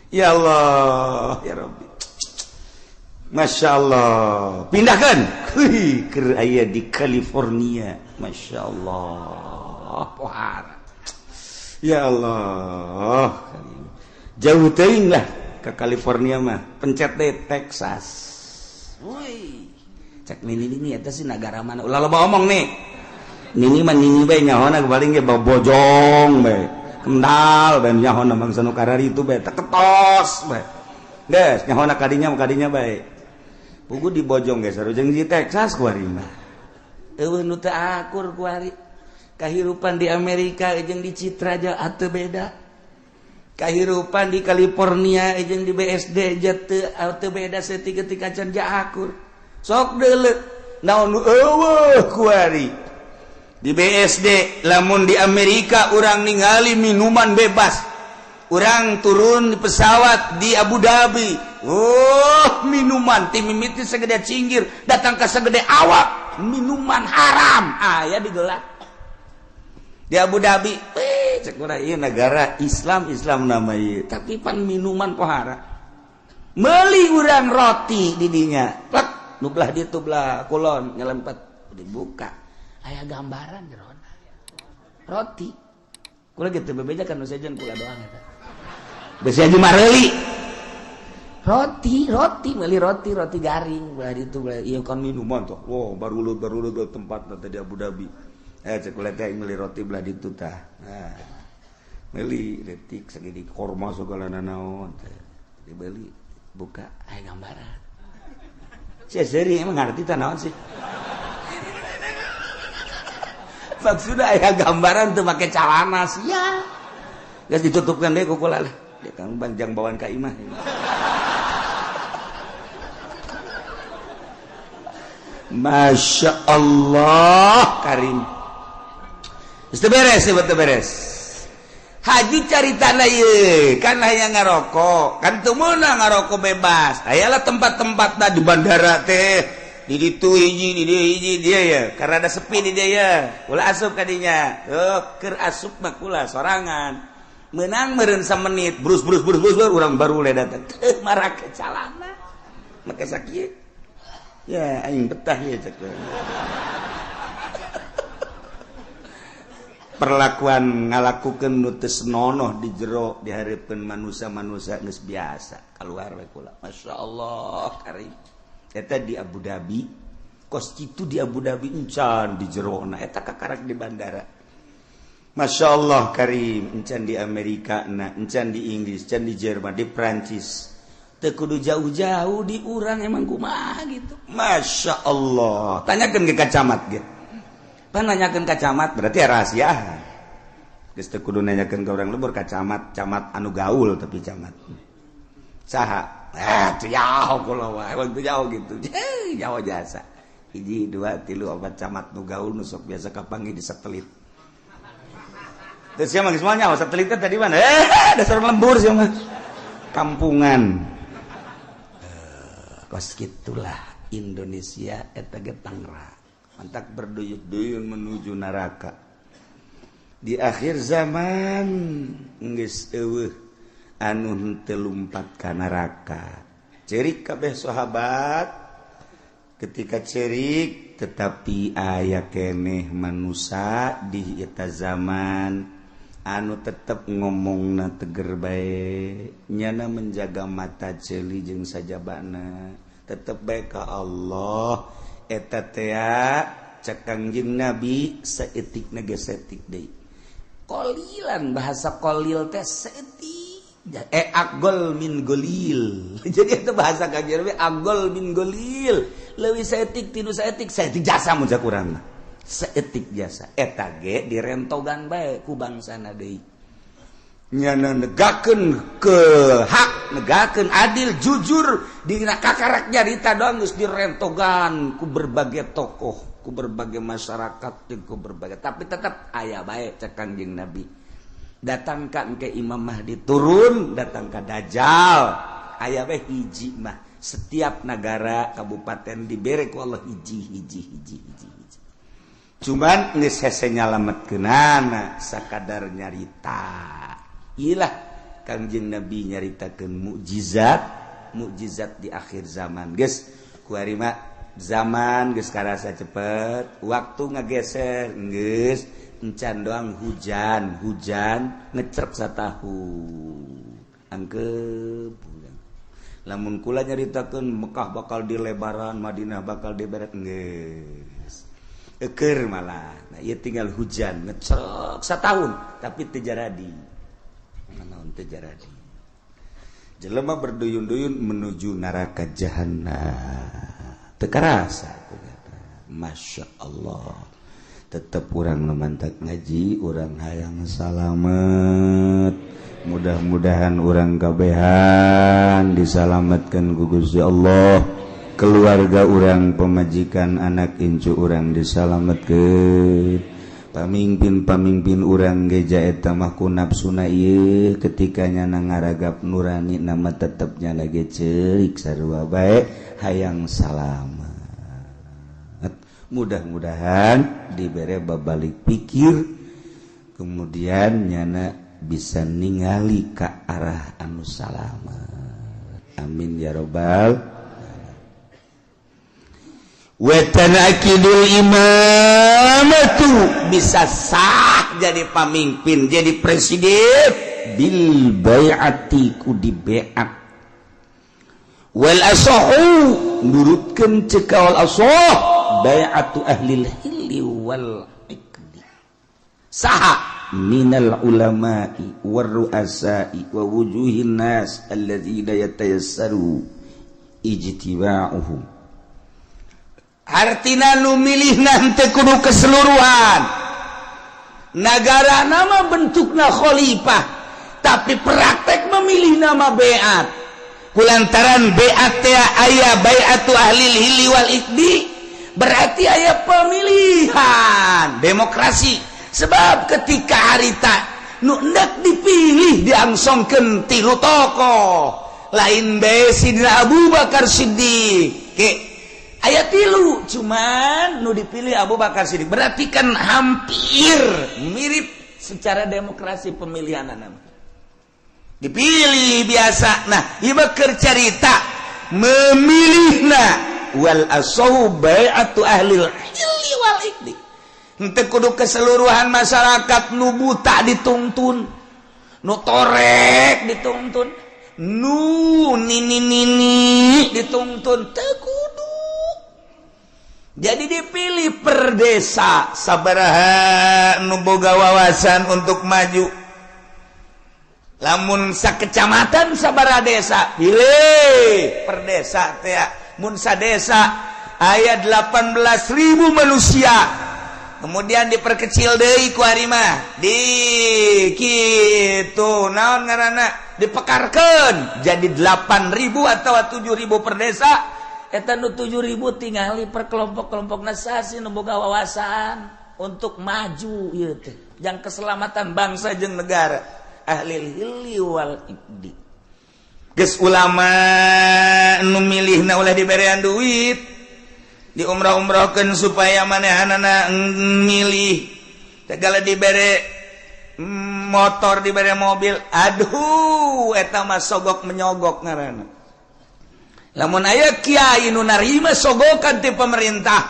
Ya Allah, ya Rabbi. Masya Allah. Pindahkan. Keur aya di California. Masya Allah. Pohara. Ya Allah. Jauh teuing lah ke California mah. Pencet deh Texas. Woi. Cek nini ini eta sih negara mana? Ulah loba omong nih. Nini mah nini bae nyahona paling ge bojong bae. Kendal bae nyahona bangsa nu kararitu bae teketos bae. Geus nyahona kadinya kadinya bae. Pugu di bojong geus sarujeng di Texas kuari mah. Eueuh nu teu akur kuari. Kahirupan di Amerika jeung di Citra aja atuh beda. Kahirupan di California jeung di BSD aja teu beda saeutik-eutik acan ja akur. Sok deuleu naon nu eueuh kuari. Di BSD lamun di Amerika urang ningali minuman bebas. Urang turun di pesawat di Abu Dhabi. Oh, minuman ti mimiti segede cinggir datang ke segede awak, minuman haram aya digelar. Di Abu Dhabi, cek urang ieu negara Islam, Islam nama ieu, tapi pan minuman pohara. Meuli urang roti di dinya. Plek, nu belah ditu belah kulon nyelempet dibuka. Aya gambaran jerona. Roti. Kula gitu bebeja kan nu sejen kula doang eta. Besi aja mareuli. Roti, roti, meuli roti, roti garing belah ditu belah ieu kan minuman tuh. Wow, baru tempat teh di Abu Dhabi. Cek kula teh meuli roti belah ditu tah. Nah, meuli detik segede korma segala nanaon teh. Dibeli, buka aya gambaran. Sia seuri emang ngarti tah naon sih? Maksudnya aya gambaran tuh make calana sia. Geus ditutupkan deui ku kula lah. Dia kan banjang bawaan ka imah. Masya Allah Karim. Geus teu beres, teu beres. Haji caritana ieu, kan hayang ngarokok, kan teu meunang ngarokok bebas. Ayalah tempat-tempatna di bandara teh. Di ditu hiji, di dieu hiji dia ya. Karena ada sepi di dia ya. Ulah asup ka dinya. Oh, keur asup mah kula sorangan. Menang meureun samenit, brus brus brus brus urang baru le datang. Teu marake calana. Make sakieu. Ya aing betah ya cek. Perlakuan ngalakukeun nu teu senonoh di jero dihareupeun manusia-manusia geus biasa. Kaluar we kula. Masyaallah karim. Eta di Abu Dhabi, kos kitu di Abu Dhabi encan di jerona eta kakarak di bandara. Masya Allah karim, encan di Amerika na, encan di Inggris, encan di Jerman, di Prancis. Teu kudu jauh-jauh di urang emang kumaha gitu. Masya Allah. Tanyakeun ke camat ge. Pan nanyakeun ka camat berarti rahasia. Geus teu kudu nanyakeun ka urang lembur ka camat, camat anu gaul tapi camat. Saha? Teu jauh kula wae, emang teu jauh gitu. Jauh jasa. Hiji, dua, tilu, opat camat nu gaul nu sok biasa kapanggih di satelit. Terus siapa semuanya satelitnya tadi mana? Dasar lembur siapa? Kampungan. Kos gitulah Indonesia eta ge tangra. Mantak berduyun-duyun menuju neraka. Di akhir zaman geus eueuh anu henteu lumpat ka neraka. Cerik kabeh sahabat ketika cerik tetapi aya keneh manusia di eta zaman anu tetep ngomongna teger bae, nyana menjaga mata ceuli jeung sajabana, tetep bae ka Allah. Eta tea cek Kangjeng Nabi saeutikna ge saeutik deui. Qolilan bahasa qolil teh saeutik. Agol min golil. Jadi itu bahasa Kangjeng Nabi agol min golil. Leuwih saeutik tinu saeutik, saeutik jasa mun cak urang mah. Saeutik jasa eta ge direntogan bae ku bangsana deui. Nyana negakeun ke hak, negakeun adil, jujur dina kakarak nyarita doang geus direntogan ku berbagai tokoh, ku berbagai masyarakat, jeung ku berbagai, tapi tetap aya bae cek Kangjeng Nabi. Datangkan ke Imam Mahdi turun, datang ka Dajjal, aya bae hiji mah Setiap negara kabupaten dibere ku Allah hiji hiji hiji hiji hiji. Cuman geus hese nyalametkeunana sakadar nyarita. Ilah Kangjeng Nabi nyaritakeun mukjizat, mukjizat di akhir zaman. Geus kuari mah zaman geus karasa cepet, waktu ngageser geus encan doang hujan, hujan ngecerp satahun. Angkep lamun kula nyaritakeun Mekah bakal dilebaran, Madinah bakal diberet geus. Eukeur malah. Nah, ieu tinggal hujan ngecek satahun tapi teu jaradi. Naon teu jaradi. Jelema berduyun-duyun menuju neraka jahanam. Teu karasa Masya Allah. Tetep urang nu mantak ngaji, urang hayang salamet. Mudah-mudahan urang kabehan disalamatkan ku Gusti Allah, keluarga urang, pemajikan, anak incu urang disalamatkeun, pamimpin-pamimpin urang geja eta mah ku nafsuna ieu ketika nyana ngaragap nurani nama tetepnya lagi ceurik sarua bae hayang salamet. Mudah-mudahan dibere babalik pikir kemudian nyana bisa ningali ka arah anu salamet. Amin ya robbal. Wa tanakidul imamatu bisa sah jadi pamimpin, jadi presiden bil bai'ati ku dibeat. Wal asahu nurutkeun cekal asah bai'atu ahlil hilli wal iqdi. Saha minal ulama'i warru'asa'i wa wujuhin nas alladzina yatayassaru ijtiba'uhum. Artina nu milihna henteu kudu keseluruhan. Nagara nama bentukna khalifah, tapi praktek memilih nama beat. Kulantaran beat teh aya bai'atu ahlil hilli wal iqdi, berarti aya pemilihan demokrasi. Sebab ketika harita nu hendak dipilih diangsongkeun tilu tokoh lain bae Sidina Abu Bakar Siddiq ke aya tilu, cuman nu dipilih Abu Bakar Siddiq, berarti kan hampir mirip secara demokrasi pemilihan nama dipilih biasa. Nah, ieu mah keur carita memilihna wal asahu bai'atu ahlil hilli wal iqdi. Henteu kudu keseluruhan masyarakat, nu buta dituntun, nu torek dituntun, nu nini nini dituntun, teu kudu. Jadi dipilih per desa sabaraha nu boga wawasan untuk maju. Lamun sakecamatan sabaraha desa, pilih per desa teh. Mun sadesa aya 18.000 manusia, kemudian diperkecil deui ku ari mah di kitu naon ngaranna dipekarkeun jadi 8.000 atau 7.000 per desa. Eta nu 7.000 tingali per kelompok-kelompok sasi nu boga wawasan untuk maju ieu teh jang keselamatan bangsa jeung negara. Ahli hilli wal iqdi. Geus ulama nu milihna ulah diberean duit, diumrah-umrahkeun supaya manehanana milih, segala dibere motor, dibere mobil, aduh eta mah sogok menyogok ngaranna. Lamun aya kiai nu narima sogokan ti pemerintah,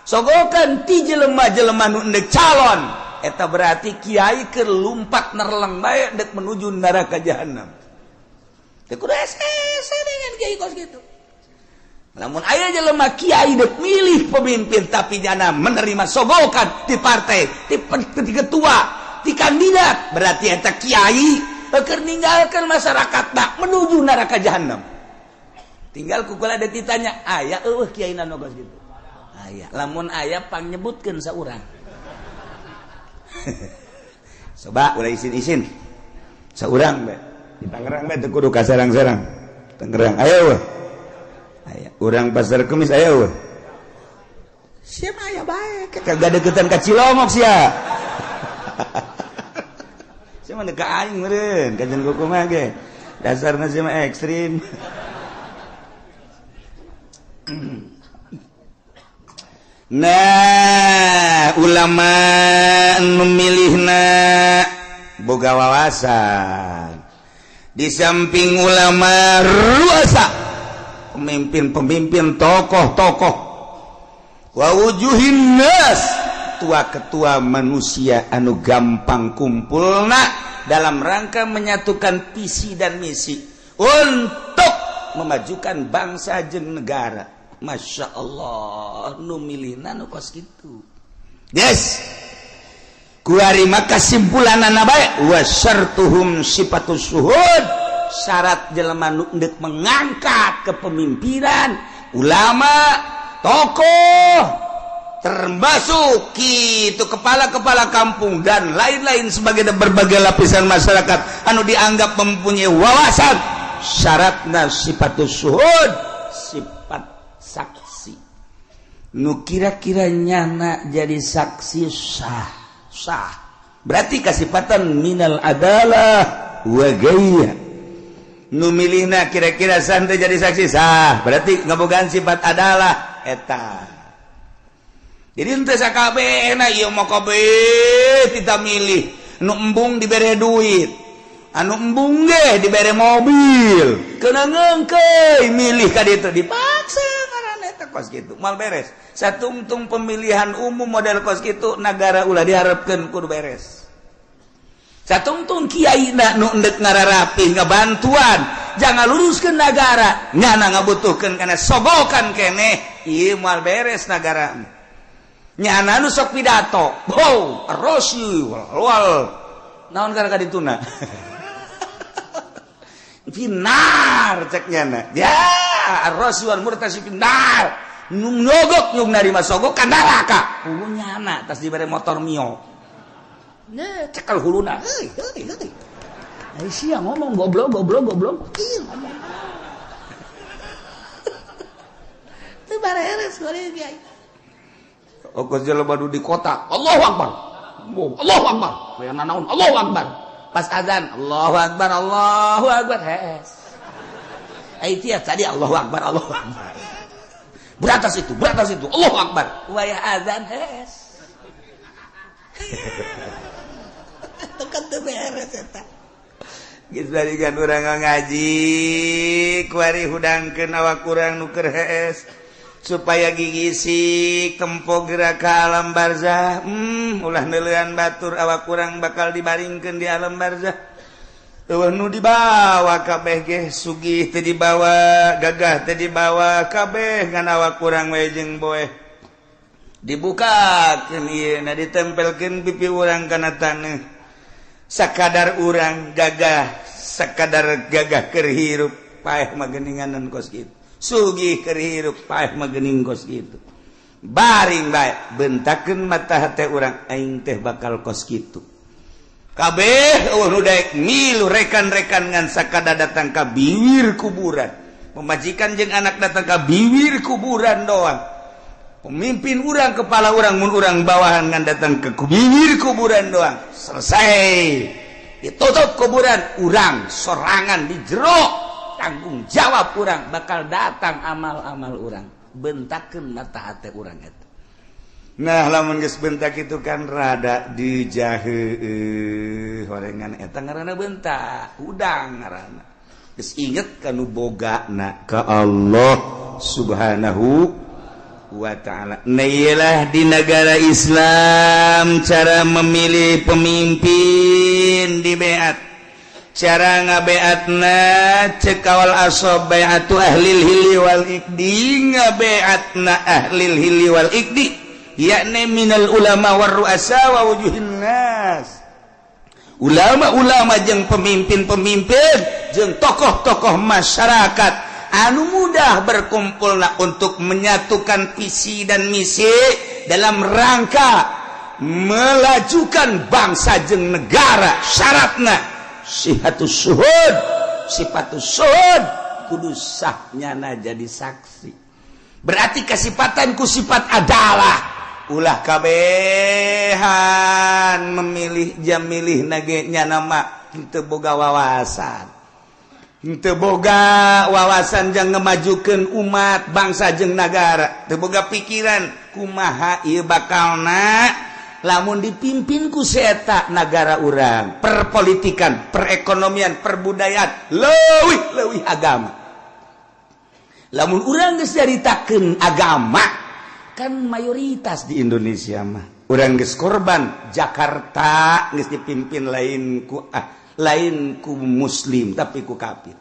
sogokan ti jelema-jelema nu endek calon, eta berarti kiai keur lumpat nerleng bae dek menuju neraka jahanam. Teu kudu hese dengan kiai kos kitu. Namun aya jelema kiai dek milih pemimpin tapi jana menerima sogokan di partai, di ketua, di kandidat, berarti eta kiai keur ninggalkeun masyarakat tak menuju neraka jahanam. Tinggal kukula ada ditanya, aya eueuh kiai nu kos kitu. Aya, lamun aya pangnyebutkeun saurang. Coba ulah isin-isin. Saurang bae. Di Tangerang bae teu kudu ka serang-serang. Tangerang aya eueuh. Aya. Urang Pasar Kemis aya eueuh. Sia mah aya bae, kagak deketan ka Cilongok sia. Sia mah ka aing meureun, kajen kumaha ge. Dasarna sia mah ekstrim. Nah, ulama memilihna boga wawasan. Di samping ulama ruasa, pemimpin-pemimpin, tokoh-tokoh, wa wujuhin nas, ketua-ketua manusia anu gampang kumpulna dalam rangka menyatukan visi dan misi untuk memajukan bangsa jeung negara. Masya Allah, nu milihna nu kos kitu. Yes, kuari maka kesimpulanana bae wa syartuhum sifatus syuhud, syarat jelema nu endek mengangkat kepemimpinan ulama, tokoh, termasuk itu kepala-kepala kampung dan lain-lain sebagai berbagai lapisan masyarakat anu dianggap mempunyai wawasan, syaratna sifatus syuhud, sifat saksi nu kira-kira nyana jadi saksi sah sah, berarti kasipatan minal adalah wa gaya. Nu milihna kira-kira santai jadi saksi sah, berarti ngabogaan sifat adalah eta. Jadi ente sakabehna ieu mah kabeh kita milih nu embung dibere duit, anu embung ge dibere mobil, kena ngeungkeuy milih ka ditu, dipaksa ngaranna eta kos kitu moal beres. Satungtung pemilihan umum model kos kitu, negara ulah diharapkeun kudu beres. Satungtung kiai na nu endek ngararapih ngabantuan jangan luruskeun negara, ngana ngabutuhkeun kana sogokan keneh, ieu moal beres negara. Nyana nu sok pidato, wow, rosi wal naon kana kadituna finar, cek nyana ya rosi wal murtasi finar, nu nyogok nyug narima sogok ka neraka. Hulu nyana tas dibere motor Mio. Nah, cekel huluna, heuy heuy heuy. Ai sia ngomong goblok goblok goblok. Ih ngomong. Teu bareres goreng kiai. Okos jelema nu di kota, Allahu Akbar. Allahu Akbar. Aya nanaon Allahu Akbar. Pas azan, Allahu Akbar, Allahu Akbar. Hees. Ai tiap tadi Allahu Akbar, Allahu Akbar. Beratas itu, Allahu Akbar. Wayah azan hees. Tekan teu beres eta. Geus balikan urang ngaji, kuari hudangkeun awak urang nu keur hees supaya gigisik tempo gerak ke alam barzah. Ulah neuleuan batur, awak kurang bakal dibaringkeun di alam barzah. Eueuh nu dibawa kabeh ge, sugih teu dibawa, gagah teu dibawa, kabeh ngan awak kurang we jeung boeh. Dibukakeun ieu na, ditempelkeun pipi urang kana taneuh. Sakadar urang gagah, sakadar gagah keur hirup, paeh mah geuninganan kos kitu. Sugih keur hirup, paeh mah geuning kos kitu. Baring bae bentakeun mata hate urang, aing teh bakal kos kitu. Kabeh eueuh nu daek milu rekan-rekan ngan sakada datang ka bibir kuburan. Pemajikan jeung anak datang ka bibir kuburan doang. Pemimpin urang, kepala urang, mun urang bawahan ngan datang ke bibir kuburan doang. Selesai. Ditutup kuburan, urang sorangan di jero. Tanggung jawab urang bakal datang amal-amal urang, bentakeun mata hate urang eta. Nah, lamun geus bentak itu kan rada dijahe horengan eta ngaranna bentak, udang ngaranna. Geus inget kanu bogana ka Allah Subhanahu wa ta'ala. Nah, iyalah di negara Islam cara memilih pemimpin di beat. Cara ngabeatna cek kawal asob bai'atu ahlil hilli wal iqdi, ngabeatna ahlil hilli wal iqdi yakni minal ulama war ru'asa wa wujuhin nas, ulama-ulama jeung pemimpin-pemimpin jeung tokoh-tokoh masyarakat anu mudah berkumpulna untuk menyatukan visi dan misi dalam rangka melajukan bangsa jeung negara. Syaratna sihatus syuhud, sifatus syuhud, kudu sahnyana jadi saksi. Berarti kasipatan ku sifat adalah ulah kabehan memilih jam milih nage nyana mah teu boga wawasan. Teu boga wawasan jang ngemajukeun umat, bangsa jeung nagara. Teu boga pikiran kumaha ieu bakalna lamun dipimpin ku si eta nagara urang, perpolitikan, perekonomian, perbudayaan, leuwih leuwih agama. Lamun urang geus nyaritakeun agama kan mayoritas di Indonesia mah, urang geus korban Jakarta geus dipimpin lain ku muslim, tapi ku kafir.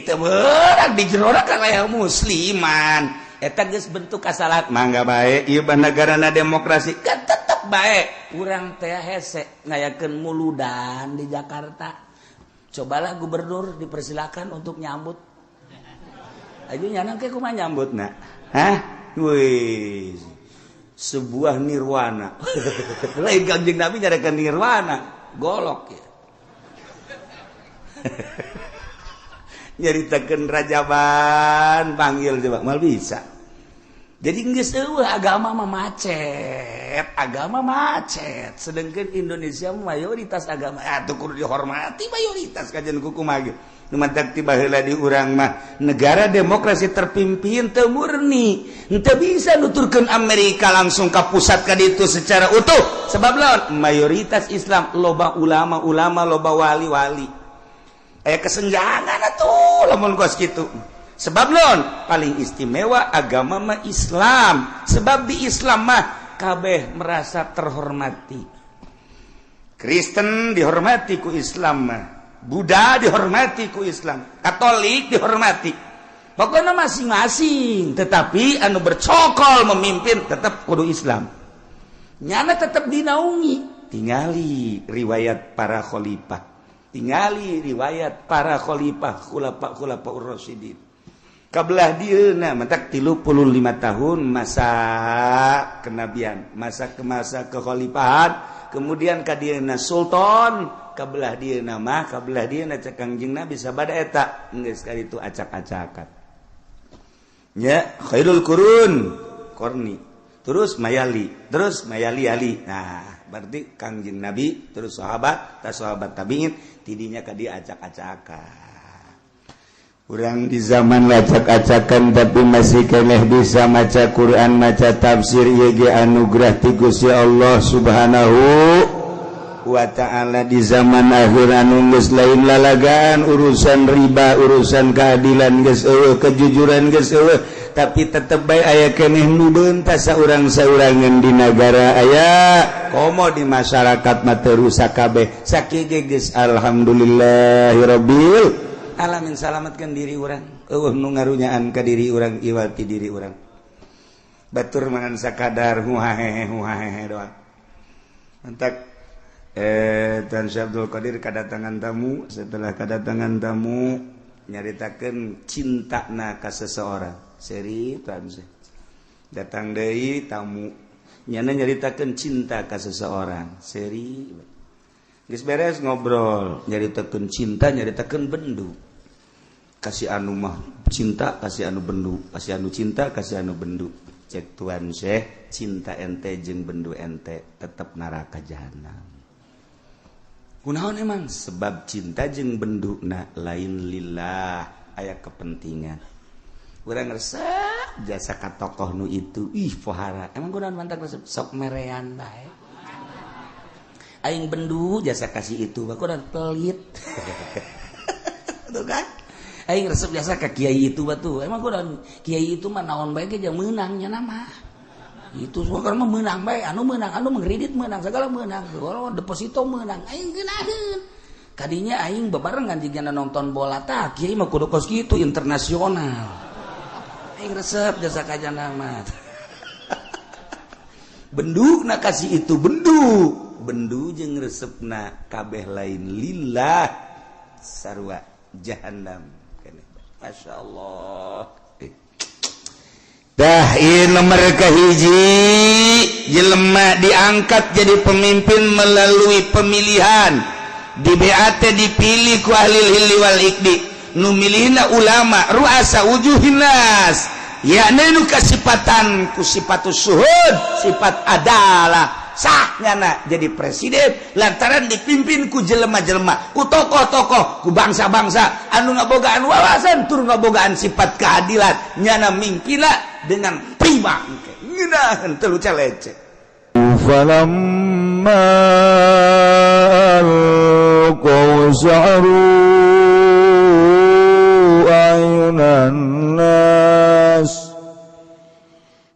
Teu beurang di jero kan aya musliman. Eta geus bentuk kasalahan. Mangga bae ieu negarana demokrasi kan, tetep bae urang teh hese ngayakeun muludan di Jakarta. Cobalah gubernur dipersilakan untuk nyambut aja. Nyana ke kumaha nyambutna? Hah, wih, sebuah nirwana. Lain Kanjeng Nabi nyarikan nirwana, golok ya. Nyaritakeun rajaban panggil coba mal bisa. Jadi geus eueuh agama mah, macet agama, macet. Sedangkan Indonesia mayoritas agama atuh kudu dihormati mayoritas. Kajian kumaha ge nu mantak tiba heula di urang mah negara demokrasi terpimpin teu murni, teu bisa nuturkeun Amerika langsung ka pusat ka ditu secara utuh. Sebab lawan mayoritas Islam, loba ulama-ulama, loba wali-wali, aya kesenjangan atuh lamun kos kitu. Sebab non paling istimewa agama mah Islam, sebab di Islam mah kabeh merasa terhormati. Kristen dihormati ku Islam mah, Buddha dihormati ku Islam, Katolik dihormati, pokoknya masing-masing. Tetapi anu bercokol memimpin tetap kudu Islam, nyana tetap dinaungi. Tingali riwayat para khalifah, tingali riwayat para khalifah, khulafa khulafa Rasyidin kabelah dieuna. Mentak 35 tahun masa kenabian, masa ke masa kekhalifahan, kemudian ka dieuna sultan, kabelah dieuna mah, kabelah dieuna cek Kangjeng Nabi sabada eta geus itu acak-acakan nya. Khairul qurun qarni, terus mayali, terus mayali ali. Nah, berarti Kangjeng Nabi, terus sahabat, tas sahabat, tabiin, tidinya ka dia acak-acakan. Urang di zaman acak-acakan tapi masih keneh bisa maca Quran, maca tafsir, ieu anugerah ti Gusti Allah Subhanahu wa Ta'ala. Di zaman akhir anu geus lain lalagaan, urusan riba, urusan keadilan geus eueuh, kejujuran geus eueuh, tapi tetep bae aya keneh nu beuntas saurang-saurangan di nagara aya, komo di masyarakat mah teu rusak kabeh. Sakieu geus alhamdulillahirabbil alamin, salamatkan diri urang, eueuh nu ngarunyaan ka diri urang, iwati diri urang. Batur mangan sakadar huhahehe huhahehe doang. Entak Tan Syekh Abdul Qadir kedatangan tamu. Setelah kedatangan tamu, nyaritakeun cintana ka seseorang. Seri Tan Syekh datang deui tamu, nyana nyaritakeun cinta ka seseorang. Seri geus beres ngobrol, nyaritakeun cinta, nyaritakeun bendu. Kasih anu mah cinta, kasih anu bendu, kasih anu cinta, kasih anu bendu. Cek Tuan Syekh, cinta ente jeung bendu ente tetap neraka jahanam. Kunaon emang? Sebab cinta jeung bendu na lain lillah, aya kepentingan. Urang resep jasa ka tokoh nu itu, ih pohara. Emang kunaon mantak resep? Sok merean bae. Aing bendu jasa kasih itu, kunaon? Pelit. Tuh kan? Aing resep jasa ka kiai itu batu. Emang kunaon? Kiai itu mah naon bae ge jeung meunang nya nama. Itu semua kan mah meunang bae, anu meunang, anu mengkredit meunang, segala meunang, kalau deposito meunang, aing geunaheun. Kadinya aing bebarengan jigana nonton bola, tah kiai mah kudu kos kitu, internasional. Aing resep jasa kajana mah. Bendu na kasih itu, bendu. Bendu jeung resepna kabeh lain lillah, sarua jahanam. Masya Allah. Dah, ieu nomor kahiji, jelema diangkat jadi pemimpin melalui pemilihan di BAT, dipilih ku ahli hilli wal iqdi, nu milihna ulama, ruasa wujuhin nas, yakni nu kasipatan ku sifatus suhud, sifat adalah. Sah nyana jadi presiden lantaran dipimpin ku jelema-jelema, ku tokoh-tokoh, ku bangsa-bangsa anu ngabogaan wawasan tur ngabogaan sifat keadilan, nyana mingpina dengan prima ngeunaheun teu lecek. Falamma alqaw sa'ru ayunan nas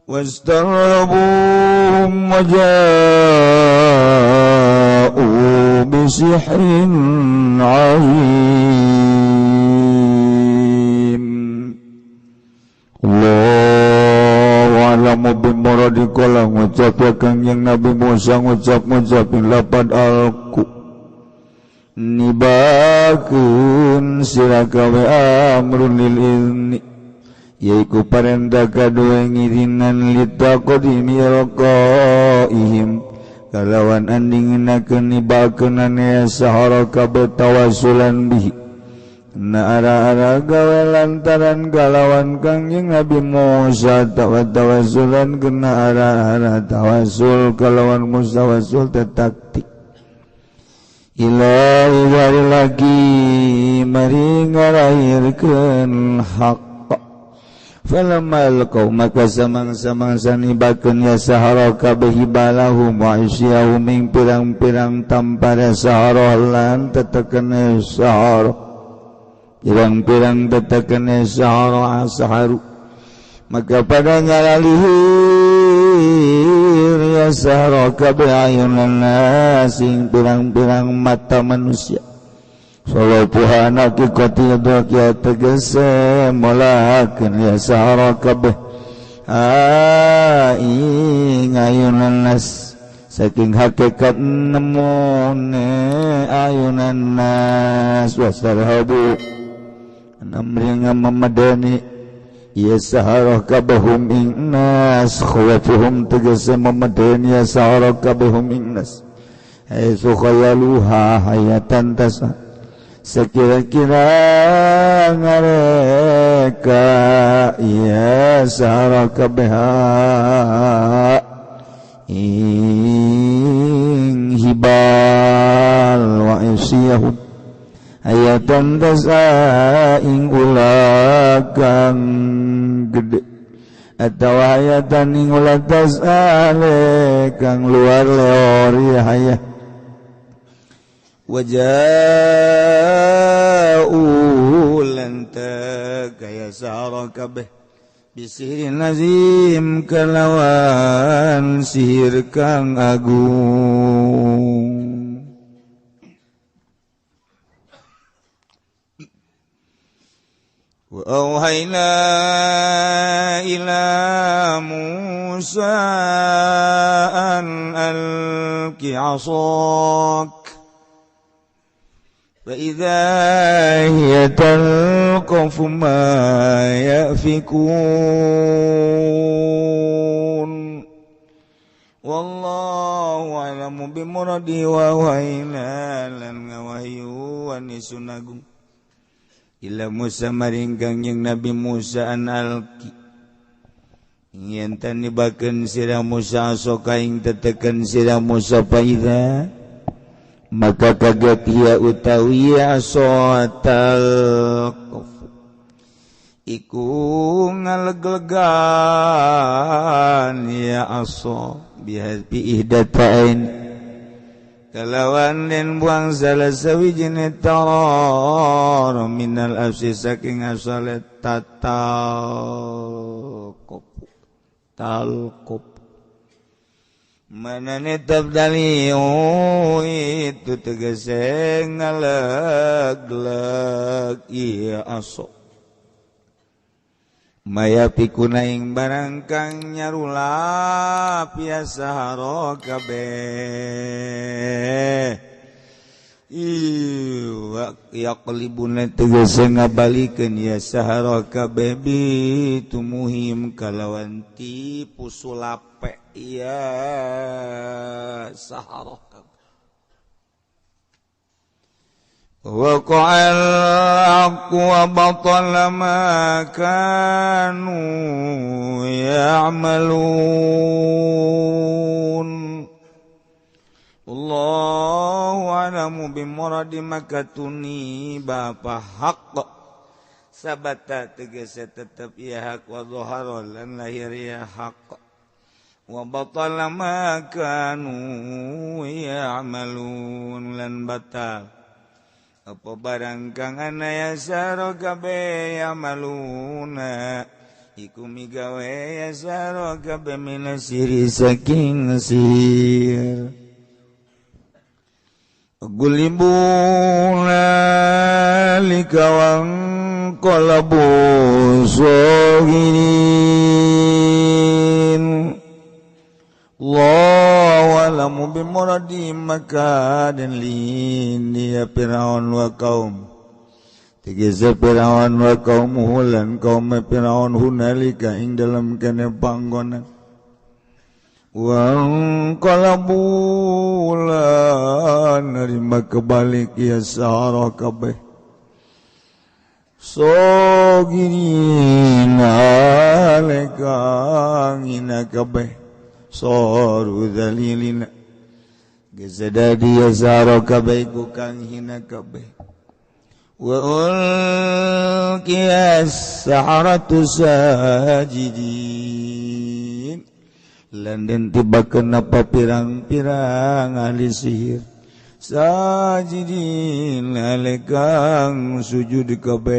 واسترهبوهم وجاءوا بسحر عظيم. الله أعلم بمراد kala ngucap ya Kangjeng Nabi Musa ngucap-ngucapin lapad alku nibakeun sira kawe amrun lil izni yaiku parenta kadue ngidinan litaqdimi alqaihim kalawan andinginakeun nibakeunane ya sahara kabeh tawassulan bihi na ara-ara gawe lantaran kalawan Kangjeng Nabi Musa tawassulan kena ara-ara tawassul kalawan Musa tawassul taktik ila idari lagi mari ngarahirkeun hak. Falamma alqaw maka samang-samangsa nibakeun ya sahara kabeh hibalahum wa isyahum ing pirang-pirang tampara sahara lan tetekene sahara pirang-pirang tetekene sahara asaharu maka pada ngalalihir ya sahara kabeh ayunan nas ing pirang-pirang mata manusia. Salapuhana kikoti ya tegese molakeun ya sahara kabeh ing ayunan nas saking hakikat nemune ayunan nas wasarhabu namringa memadani ya sahara kabehum ing nas khawafuhum tegese memadani ya sahara kabehum ing nas haitsu khayaluha hayatan tasa sekira-kira ngareka ya sahara kabeha ing hibal wa isyahum hayatan tasa ing ulah kang gede atau hayatan ing ulah tasa kang luar leor ya hayah. Waja'u lanta kaya sahara kabeh bisihirin azim kalawan sihir kang agung. Wa auhayna ila Musa an alqi 'asak فإذا هي تلقف ما يأفكون. والله أعلم بمراده وأوحينا lan ngawahyuan isun agung ila Musa maring Kangjeng Nabi Musa an alqi yen tan nibakeun sira Musa soka ing teteken sira Musa faida maka kaget ia utawi asotal iku ngaleglegan ya aso bihadbi ihdatain kalawan den buang salah sawijine tarar minal afsi saking asale tatal talqop manane tabdali itu tegese ngalegleg iya aso maya pikuna ing barang kang nyarulap ya sahara kabeh yaqlibuna tegese ngabalikeun ya sahara kabeh bi tumuhim kalawan tipu sulape ya sahara وقع الحق وبطل ما كانوا يعملون. alamu bimuradi maka tuni bapa hak sabata tegese tetep ya hak wa dhahara lan lahir ya hak wa batala ma kanu ya'malun lan batal apa barang kang ana ya saro kabeh yamaluna iku migawe ya saro kabeh minasiri saking sihir gulibuna likawang qalabu sogirin Allahu alamu bimuradi maka dan lini ya Fir'aun wa kaum tegese Fir'aun wa kaumuhu lan kaum Fir'aun hunalika ing dalam kene panggonan wangqalabu lan nerima kebalik ya sahara kabeh sogirin alekang ina kabeh soru dzalilina gezadadi ya sahara kabeh ku kang hina kabeh wa ulqiyas saharatu sajidin lan den tibakeun apa pirang-pirang ahli sihir sajidin alekang sujud kabeh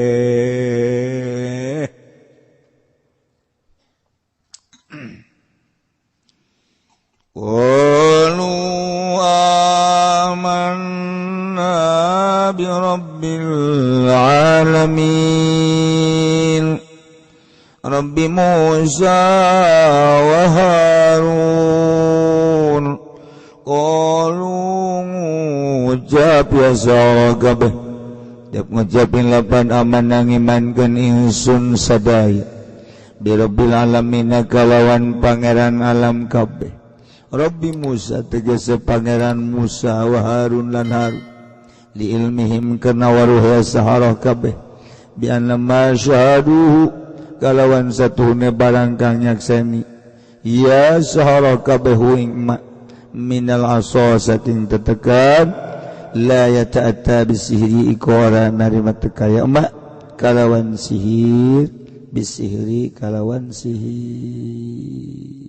qalu amanna bi rabbil alamin Rabbi Musa wa Harun qalu ngucap ya saragabeh dap ngucapin lapan aman ngimankeun ingsun sadaya bi rabbil alamin kalawan pangeran alam kabeh Rabbi Musa tegese pangeran Musa wa Harun lan Harun li ilmihim kana waruh ya saharah kabeh bi anna ma syahaduhu kalawan satuhune barang kang nyakseni ya sahara kabeh ing ma minal asa saking tetekan la yata'atta bisihri iku ora narima teka ya ma kalawan sihir bisihri kalawan sihir.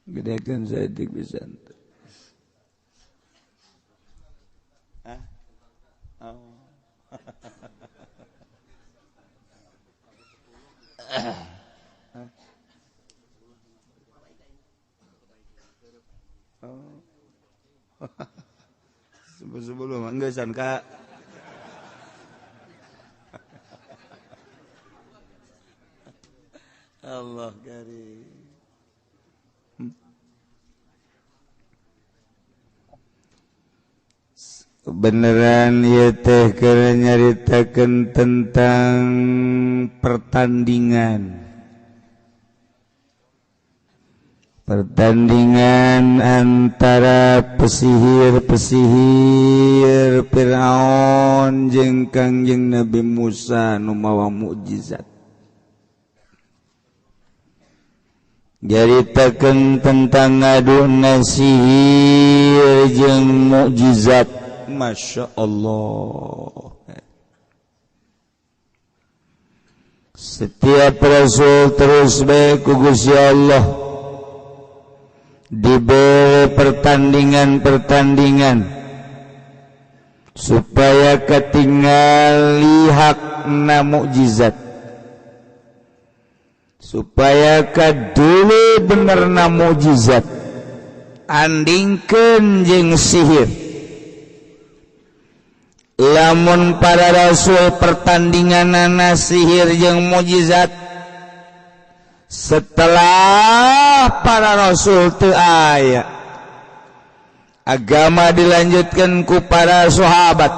Gedekan saeutik pisan. Hah? Oh. Oh. Sebelum enggak Kak. Allah karim. Beneran ya teh keur nyaritakeun tentang pertandingan. Pertandingan antara pesihir-pesihir Fir'aun jeung Kangjeng Nabi Musa nu mawa mukjizat. Nyaritakeun tentang ngaduna sihir jeung mukjizat. Masya Allah. Setiap rasul terus bae ku Gusti Allah diberi pertandingan-pertandingan supaya ketinggali hakna mukjizat, supaya kadulu benerna mukjizat andingkeun jeung sihir. Lamun para rasul pertandinganana sihir jeung mukjizat, setelah para rasul teu aya, agama dilanjutkan ku para sahabat,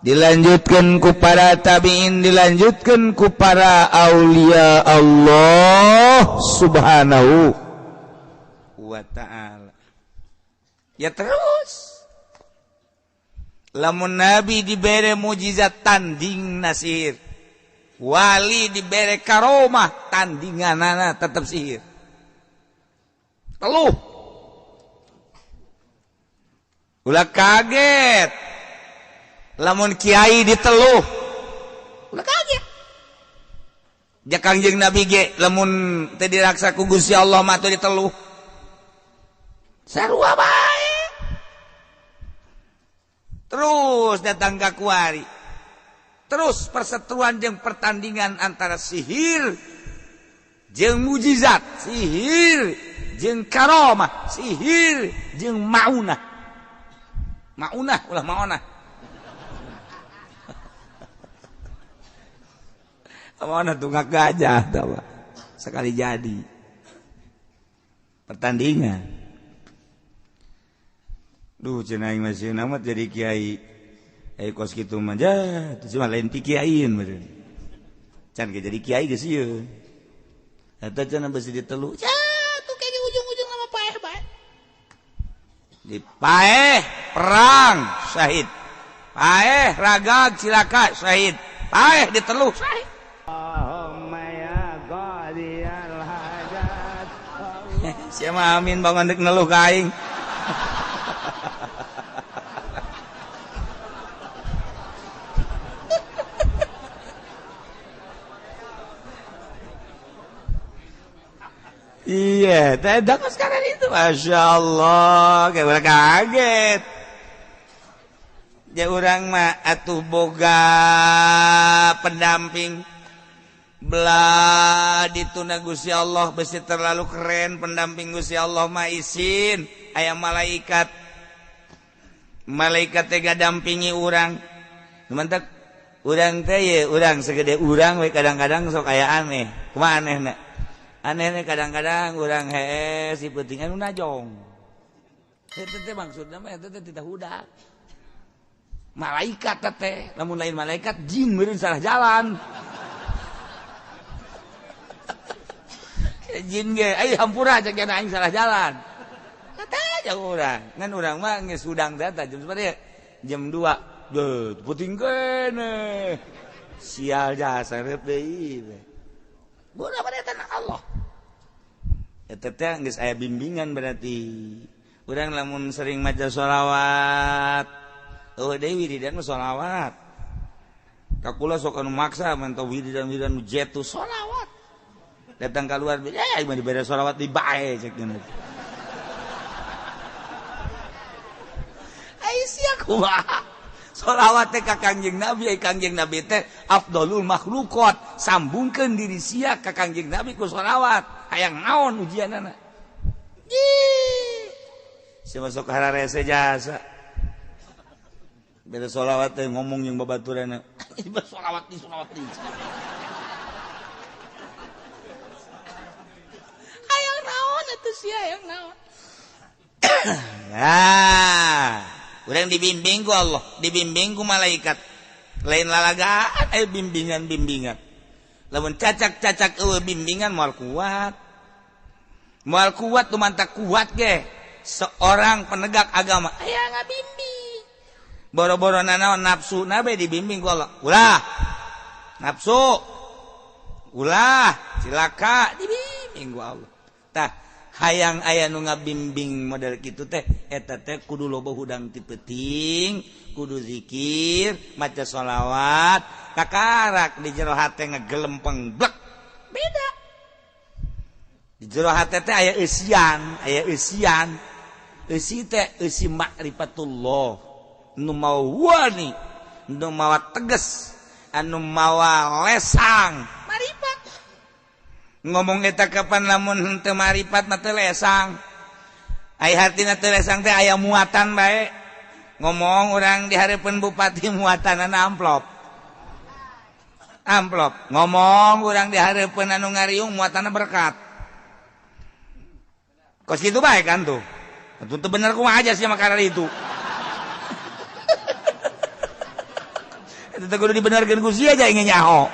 dilanjutkan ku para tabi'in, dilanjutkan ku para aulia Allah subhanahu wa ta'ala. Ya terus lamun nabi dibere mujizat tanding sihir, wali dibere karomah tandinganana tetep sihir. Teluh ulah kaget lamun kiai diteluh, ulah kaget. Ja Kangjeng Nabi ge lamun teu diraksa ku Gusti Allah mah teu diteluh. Sarua bae. Terus datang ka kuari. Terus perseteruan jeung pertandingan antara sihir jeung mujizat, sihir jeung karomah, sihir jeung maunah. Maunah ulah maonah. Maonah tunggak gajah tawa. Sekali jadi pertandingan. Duh cenah aing masih amat jadi kiai. Kos kitu mah ja, teu cuma lain ti kiaiin meureun. Can ge jadi kiai geus ieu. Eta cenah besi ditelu. Ja, tuh kayaknya ujung-ujung sama paeh bae. Di paeh perang syahid. Paeh ragag cilaka syahid. Paeh diteluh syahid. Allahumma ya qadiyal hajat. Sia mah amin bangun deuk neluh ka aing. Iya, tidak sekarang itu, masya Allah, kayak orang kaget. Ya orang mah atuh boga pendamping, belah dituna Gusti Allah besi terlalu keren pendamping Gusti Allah mah isin, aya malaikat, malaikat teh dampingi urang, mantap urang teh ye urang segede urang we kadang-kadang sok aya aneh, kumaha anehna? Aneh kadang-kadang urang hees si peuting anu najong. Eta teh maksudna mah eta teh tidak hudak. Malaikat teh, lamun lain malaikat jin meureun salah jalan. Jin ge ai hampura cek aing salah jalan. Kata aja urang. Ngan urang mah geus hudang teh jam sabaraha? Jam 2. Deuh, peuting keneh. Sial jasa reup deui. Guna pada tanah Allah. Eta teh geus aya bimbingan berarti. Urang lamun sering maca sholawat, eueuh deui wiridan mah sholawat. Ka kula sok anu maksa mantau wiridan-wiridan nu jetu sholawat. Datang keluar, eh mah dibere sholawat di bae cek geuna. Ai sia kumaha? Sholawat teh ka Kangjeng Nabi, ai Kangjeng Nabi teh afdolul makhluqat. Sambungkeun diri sia ka Kangjeng Nabi ku sholawat. Hayang naon ujianana? Ih. Sia masuk hararese jasa. Beda sholawat teh ngomong jeung babaturanna. Sholawat di sholawat di. Hayang naon atuh sia hayang naon? Nah. Urang dibimbing ku Allah, dibimbing ku malaikat. Lain lalagaan aya bimbingan-bimbingan. Lamun cacak-cacak eueuh bimbingan moal kuat. Moal kuat tu mantak kuat ge. Seorang penegak agama aya ngabimbing. Boro-boro nanaon nafsu na bae dibimbing ku Allah. Ulah. Nafsu. Ulah, cilaka dibimbing ku Allah. Tah hayang aya nu ngabimbing model kitu teh eta teh kudu loba hudang ti peuting, kudu zikir, maca sholawat, kakarak di jero hate ngegelempeng blek. Beda. Di jero hate teh aya eusian, aya eusian. Eusi teh eusi makrifatullah. Nu mawa wani, nu mawa tegas, anu mawa lesang, marifat. Ngomong eta kapan lamun henteu maripat mah teu lesang. Ai hartina teu lesang teh aya muatan bae. Ngomong urang di hareupeun bupati muatanana amplop. Amplop. Ngomong urang di hareupeun anu ngariung muatanna berkat. Kos kitu bae kan tuh. Atuh teu bener kumaha aja sia makanan itu. Eta teh kudu dibenerkeun ku sia aja ingin nyaho.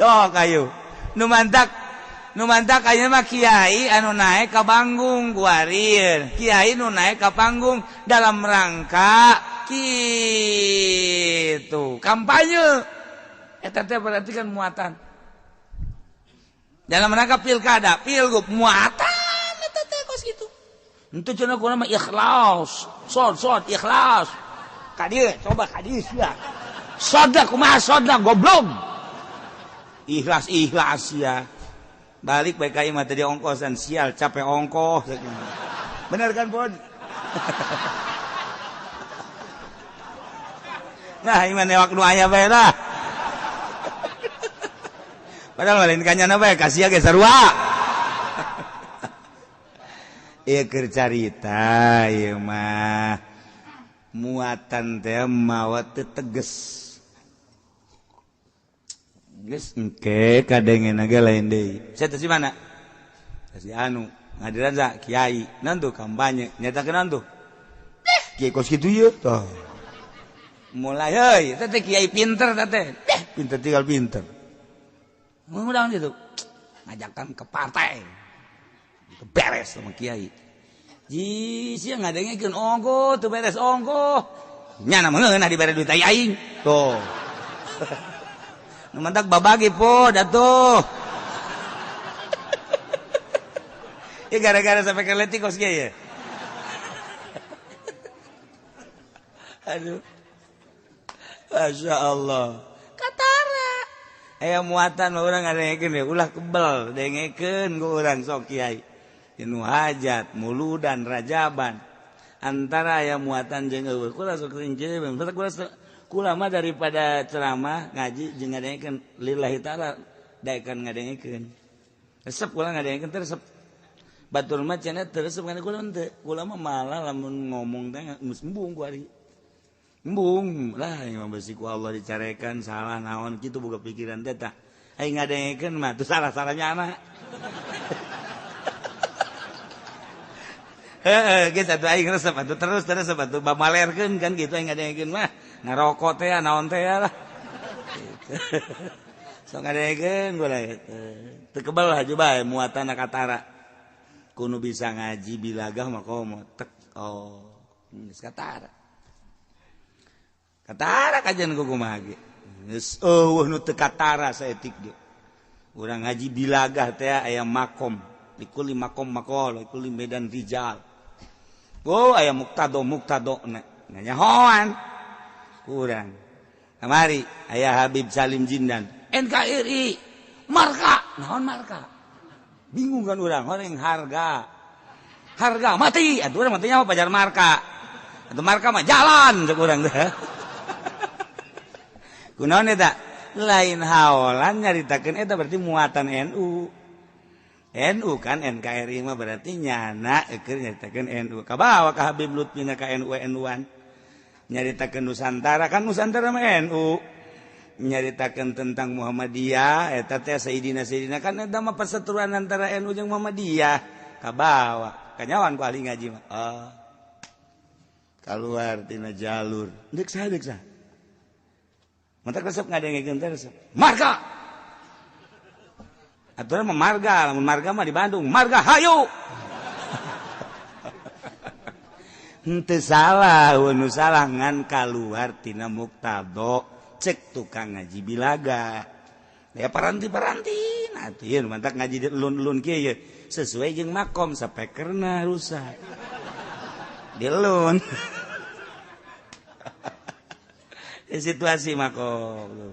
Sok ayo nu mantak Nu mantak ayeuna mah kiai anu naek ka panggung kuari. Kiai nu naek ka panggung dalam rangka kitu kampanye. Eta teh berarti kan muatan. Dalam rangka pilkada, pilgub muatan eta teh kos kitu. Henteu cenah kumaha mah ikhlas. Sod ikhlas. Ka dieu coba ka dieu sia. Sodna kumaha sodna goblok. Ikhlas ya. Balik baik ka imah tadi ongkosan sial capek ongkoh. Bener kan, Bon? Nah, iman newak nu aya bae lah. Padahal lain kanyana bae kasih ge sarua. Ieu keur carita ieu mah. Muatan teh mawa teu teges. Geus engke kadengen ge lain deui. Saya teh si mana? Si anu ngadiran sa kiai. Naon tuh kampanye nyatakeun naon tuh? Kiai kos kitu ieu tah. Mulai heuy teh teh kiai pinter teh teh. Pinter tinggal pinter. Ngundang gitu. Ngajakan ke partai. Beres sama kiai. Ji sia ngadengekeun ongkoh teu beres ongkoh. Nyana meunah dibere duit aing. Tuh. Nu mantak babagi po datuh. Ya gara-gara sampai ke letik kos kiai ya. Aduh. Masya Allah. Katara. Aya muatan mah urang ngadengekeun ya ulah kebel dengekeun ku urang sok kiai. Nu hajat, muludan, rajaban. Antara aya muatan jeung eueuh. Kula sok rinci, kula mah daripada ceramah ngaji jeung ngadengekeun lillahi taala daekan ngadengekeun. Resep kula ngadengekeun teh resep. Batur mah cenah teu resep kana kula henteu. Kula mah malah lamun ngomong teh geus embung ku ari. Embung lah yang besi ku Allah dicarekan salah naon kitu boga pikiran teh tah. Aing ngadengekeun mah teu salah-salahnya anak. Heeh, geus atuh aing resep atuh terus resep atuh bamalerkeun kan kitu aing ngadengekeun mah. Ngarokok teh naon teh lah. Gitu. Sok ngadengekeun gua lah teu kebel haju bae muatan katara. Kudu bisa ngaji bilagah mah komo tek oh geus katara. Katara kajian ku kumaha ge. Geus eueuh nu teu katara saeutik ge. Urang ngaji bilagah teh aya makom, likuli makom maqal, likuli medan rijal. Oh aya muktado na nyahoan. Kurang. Kamari aya Habib Salim Jindan, NKRI, marka, naon marka? Bingung kan urang, orang harga. Harga mati, atuh urang matinya mah pajar marka. Atuh marka mah jalan cek urang teh. Kunaon eta? Lain haolan nyaritakeun eta berarti muatan NU. NU kan NKRI mah berarti nyana keur nyaritakeun NU. Kabawa ka Habib Lutfi na ka NU NU-an. Nyaritakeun Nusantara kan Nusantara mah NU. Nyaritakeun tentang Muhammadiyah eta teh Sayyidina Sayyidina kan eta mah perseteruan antara NU jeung Muhammadiyah. Kabawa. Kanyawan ku ahli ngaji mah. Oh. Kaluar tina jalur. Deuk saha deuk saha. Mantak resep ngadengekeun teh resep. Marga. Aturan mah marga, lamun marga mah di Bandung, marga hayu. Henteu salah, nu salah ngan kaluar tina muktado cek tukang ngaji bilaga. Ya paranti-paranti nah atuh ieu mantak ngaji lun-lun kieu ye sesuai jeung makom sapekerna rusak. Dilun. Situasi makom.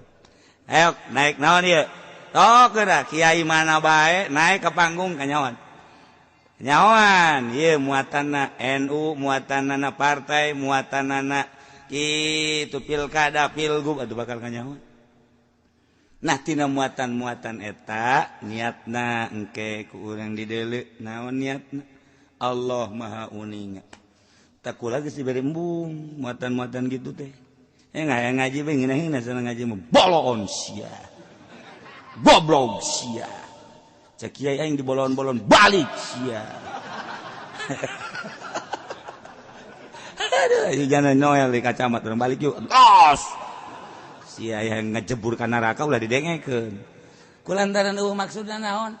Ayo naik naon ieu? Tok geura kiai mana bae naik ke panggung kanyawan. Nyawan ieu muatanna NU, muatanna partai, muatanna kitu pilkada, pilgub atuh bakal kanyawan. Nah tina muatan-muatan eta niatna engke ku urang dideuleu naon niatna? Allah Maha Uninga. Tak kula geus dibere embung muatan-muatan gitu teh. Ngaji bae ngeunah sana ngaji mah bolon sia. Goblok sia. Cek kiai aing dibolon-bolon balik sia. Aduh, jangan Noel di kacamata urang balik yuk. Los. Sia yang ngejebur ka neraka ulah didengekeun. Kulantaran eueuh maksudna naon?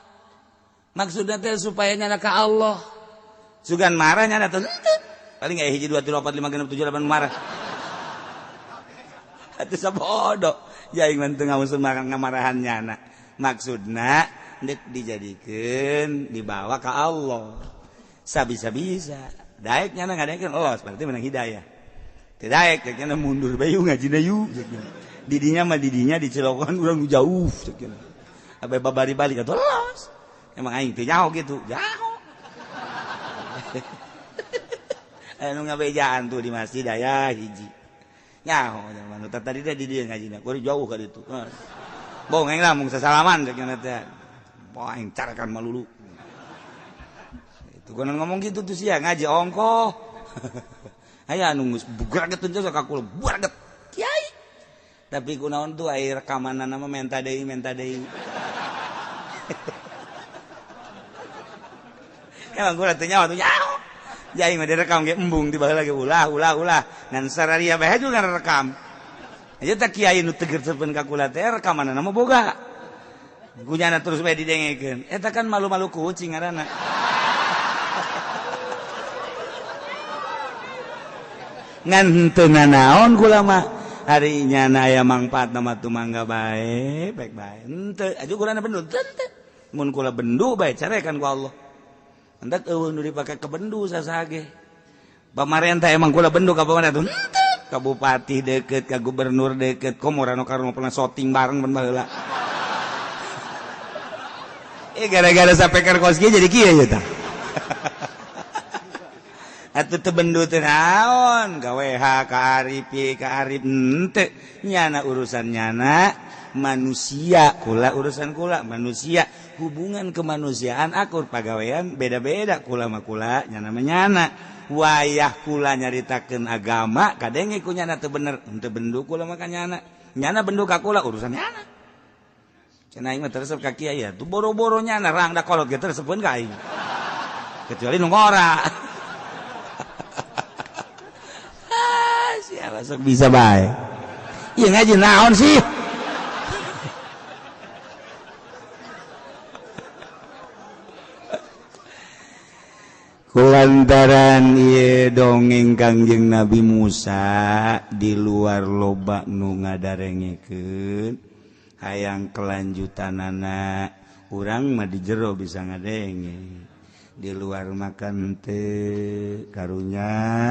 Maksudna teh supaya nyana ka Allah. Sugan marah nyana teh paling aya 1 2 3 4 5 6 7 8 marah. Atuh sabodo jaing mah teu ngamusun ngamarahan nyana. Maksudna deuk dijadikeun dibawa ka Allah. Sabisa-bisa. Daek nyana ngadaekeun los berarti menang hidayah. Teu daek cek nyana mundur bae yeuh ngajina yeuh. Didinya mah didinya dicelokan urang jauh cek nyana. Abe babari balik atuh los. Emang aing teu nyaho gitu, nyaho. Anu ngabejaan tuh di masjid aya hiji. Nyaho zaman tadi teh di dieu ngajina, kuari jauh ka ditu. Bohong aing lah mung sasalaman cek nyana teh. Bohong aing carakan malulu. Itu konon ngomong gitu tuh sia ngaji ongkoh. Aya anu geus bugraget teh ka kula, bugraget. Kiai. Tapi kunaon tuh aya rekamanana mah menta deui, menta deui. Emang gua teh nyawa tuh nyaho. Jai mah direkam ge embung tiba lagi ulah ulah ulah. Ngan sararia bae juga rekam. Aja teh kiai nu teger sepen ka kula teh rekamanana mah boga. Gunyana terus bae didengekeun. Eta kan malu-malu kucing ngaranna. Ngan henteu nanaon kula mah. Ari nyana aya mangfaatna mah tumangga bae, baik bae. Henteu aju kulana bendu teu. Mun kula bendu bae carekan ku Allah. Hendak eueuh nu dipake ke bendu sasage. Pamarentah emang kula bendu ka pamarentah henteu. Ka bupati deket, ka gubernur deket, komo Rano Karno pernah syuting bareng ban baheula. Gara-gara sapeker kos kieu jadi kieu ya tah. Atuh teu bendu teh naon, ka WH, ka Arif, ka Arif henteu. Nyana urusan nyana manusia, kula urusan kula manusia. Hubungan kemanusiaan akur pagawean beda-beda kula mah kula nyana mah nyana. Wayah kula nyaritakeun agama kadenge ku nyana teu bener, henteu bendu kula mah ka nyana. Nyana bendu ka kula urusan nyana. Cenah aing mah teu resep ka kiai ya, tuh boro-boro nyana rangda kolot ge teu resepeun ka aing. Kecuali nu ngora. Ah, siapa sok bisa bae. Ieu ngaji naon sih? Kulantaran ieu dongeng Kangjeng Nabi Musa di luar loba nu ngadarengekeun hayang kelanjutanana urang mah di jero bisa ngadenge di luar makan teu karunya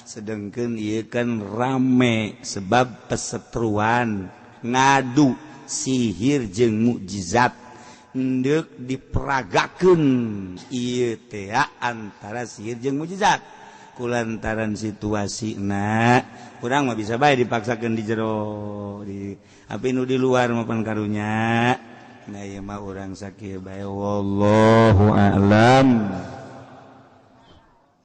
sedengkeun ieu kan rame sebab pesetruan ngadu sihir jeung mukjizat ndek diperagakeun ieu teh antara sihir jeung mukjizat kulantaran situasina urang mah bisa bae dipaksakeun di jero di api nu di luar mah pan karunya nah ieu mah urang sakieu bae wallahu a'lam.